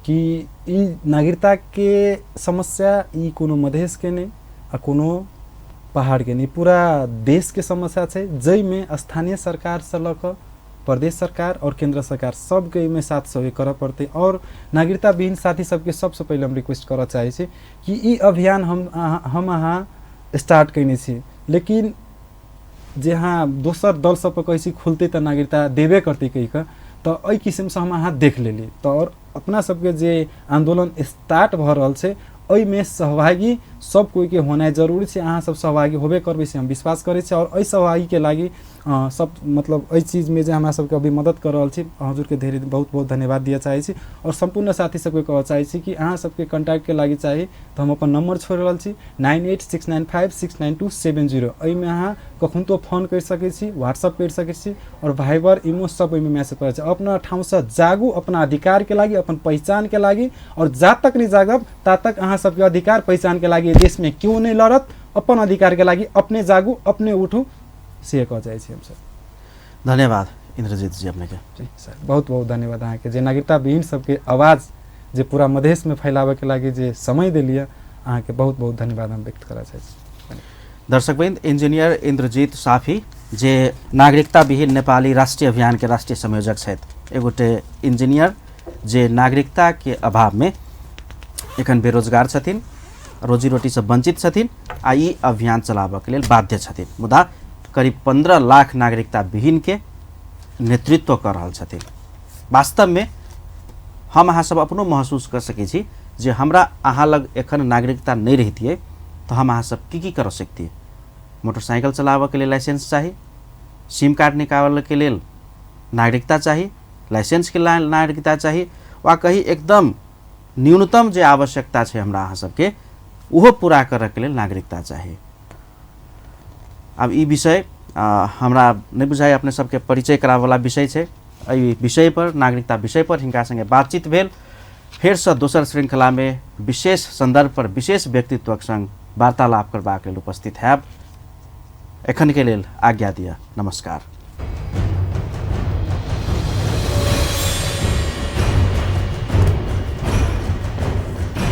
Speaker 2: कि ई नागरिकताके समस्या ई कोनो मधेशके नहि आ कोनो पहाड़के नहि, पूरा देशके समस्या छै, जाहिमे स्थानीय सरकारसँ लऽ कऽ प्रदेश सरकार और केंद्र सरकार सबके एहिमे साथ सहयोग करऽ पड़तै। और नागरिकता विहीन साथी सबके सबसँ पहिले हम रिक्वेस्ट करऽ चाहै छी कि ई अभियान हम अहाँ स्टार्ट कयने छी, लेकिन जे अहाँ दोसर दल सब पर कहै छी खुलतै तऽ नागरिकता देबे करतै कहि कऽ, तऽ एहि किसिमसँ हम अहाँ देख लेली। तऽ और अपना सबके जे आन्दोलन स्टार्ट भऽ रहल छै एहिमे सहभागी सब कोइके होनाइ जरूरी छै। अहाँ सब सहभागी होबे करबै से हम विश्वास करै छी। और एहि सहभागीके लागि सब मतलब एहि चीजमे जे हमरा सबके अभी मदद कर रहल छी हजुरके धेरै बहुत बहुत धन्यवाद दिअ चाहै छी। और सम्पूर्ण साथी सबके कहऽ चाहै छी कि अहाँ सबके कॉन्टैक्टके लागि चाही तऽ हम अपन नम्बर छोड़ि रहल छी 9869569270। एहिमे अहाँ कखनो फोन करि सकै छी, व्हाट्सअप करि सकै छी और भाइबर इमो सब एहिमे मैसेज करै छी। अपना ठाउँसँ जागू अपना अधिकारके लागि, अपन पहिचानके लागि। और जा तक नहि जागब ता तक अहाँ सबके अधिकार पहिचानके लागि देशमे केओ नहि लड़त। अपन अधिकारके लागि अपने जागू, अपने उठू, से कह जाइ छी हमसब।
Speaker 1: धन्यवाद इन्द्रजीत जी अपनेके।
Speaker 2: जी सर, बहुत बहुत धन्यवाद अहाँके जे नागरिकता विहीन सबके आवाज जे पूरा मधेशमे फैलाबैके लागि जे समय देलियै, अहाँके बहुत बहुत धन्यवाद हम व्यक्त करऽ चाहै छी।
Speaker 1: दर्शकवृंद, इंजीनियर इंद्रजीत साफी जे नागरिकता विहीन नेपाली राष्ट्रीय अभियान के राष्ट्रीय संयोजक छथि, एगोटे इंजीनियर जे नागरिकता के अभाव में एखन बेरोजगार छथिन, रोजी रोटी से वंचित छथिन आ ई अभियान चलाबऽ के लेल बाध्य छथिन, मुदा करीब 15 लाख नागरिकता विहीन के नेतृत्व कऽ रहल छथिन। वास्तव में हम अहाँ सब अपनो महसूस कर सकै छी जे हमरा अहाँ लग एखन नागरिकता नहि रहितियै तऽ हम अहाँ सब की की कर सकतियै। मोटरसाइकिल चलाबऽके लेल लाइसेंस चाही, सिम कार्ड निकालऽके लेल नागरिकता चाही, लाइसेंसके नागरिकता चाही, वा कही एकदम न्यूनतम जे आवश्यकता छै हमरा अहाँ सबके ओहो पूरा करऽके लेल नागरिकता चाही। आब ई विषय हमरा नहि बुझाइ अपने सबके परिचय कराबऽवला विषय छै। एहि विषय पर, नागरिकता विषय पर हिनका संगे बातचीत भेल। फेरसँ दोसर श्रृंखलामे विशेष संदर्भ पर विशेष व्यक्तित्वक संग वार्तालाप करबाक लेल उपस्थित हैब। एखनके लेल आज्ञा दिअ, नमस्कार।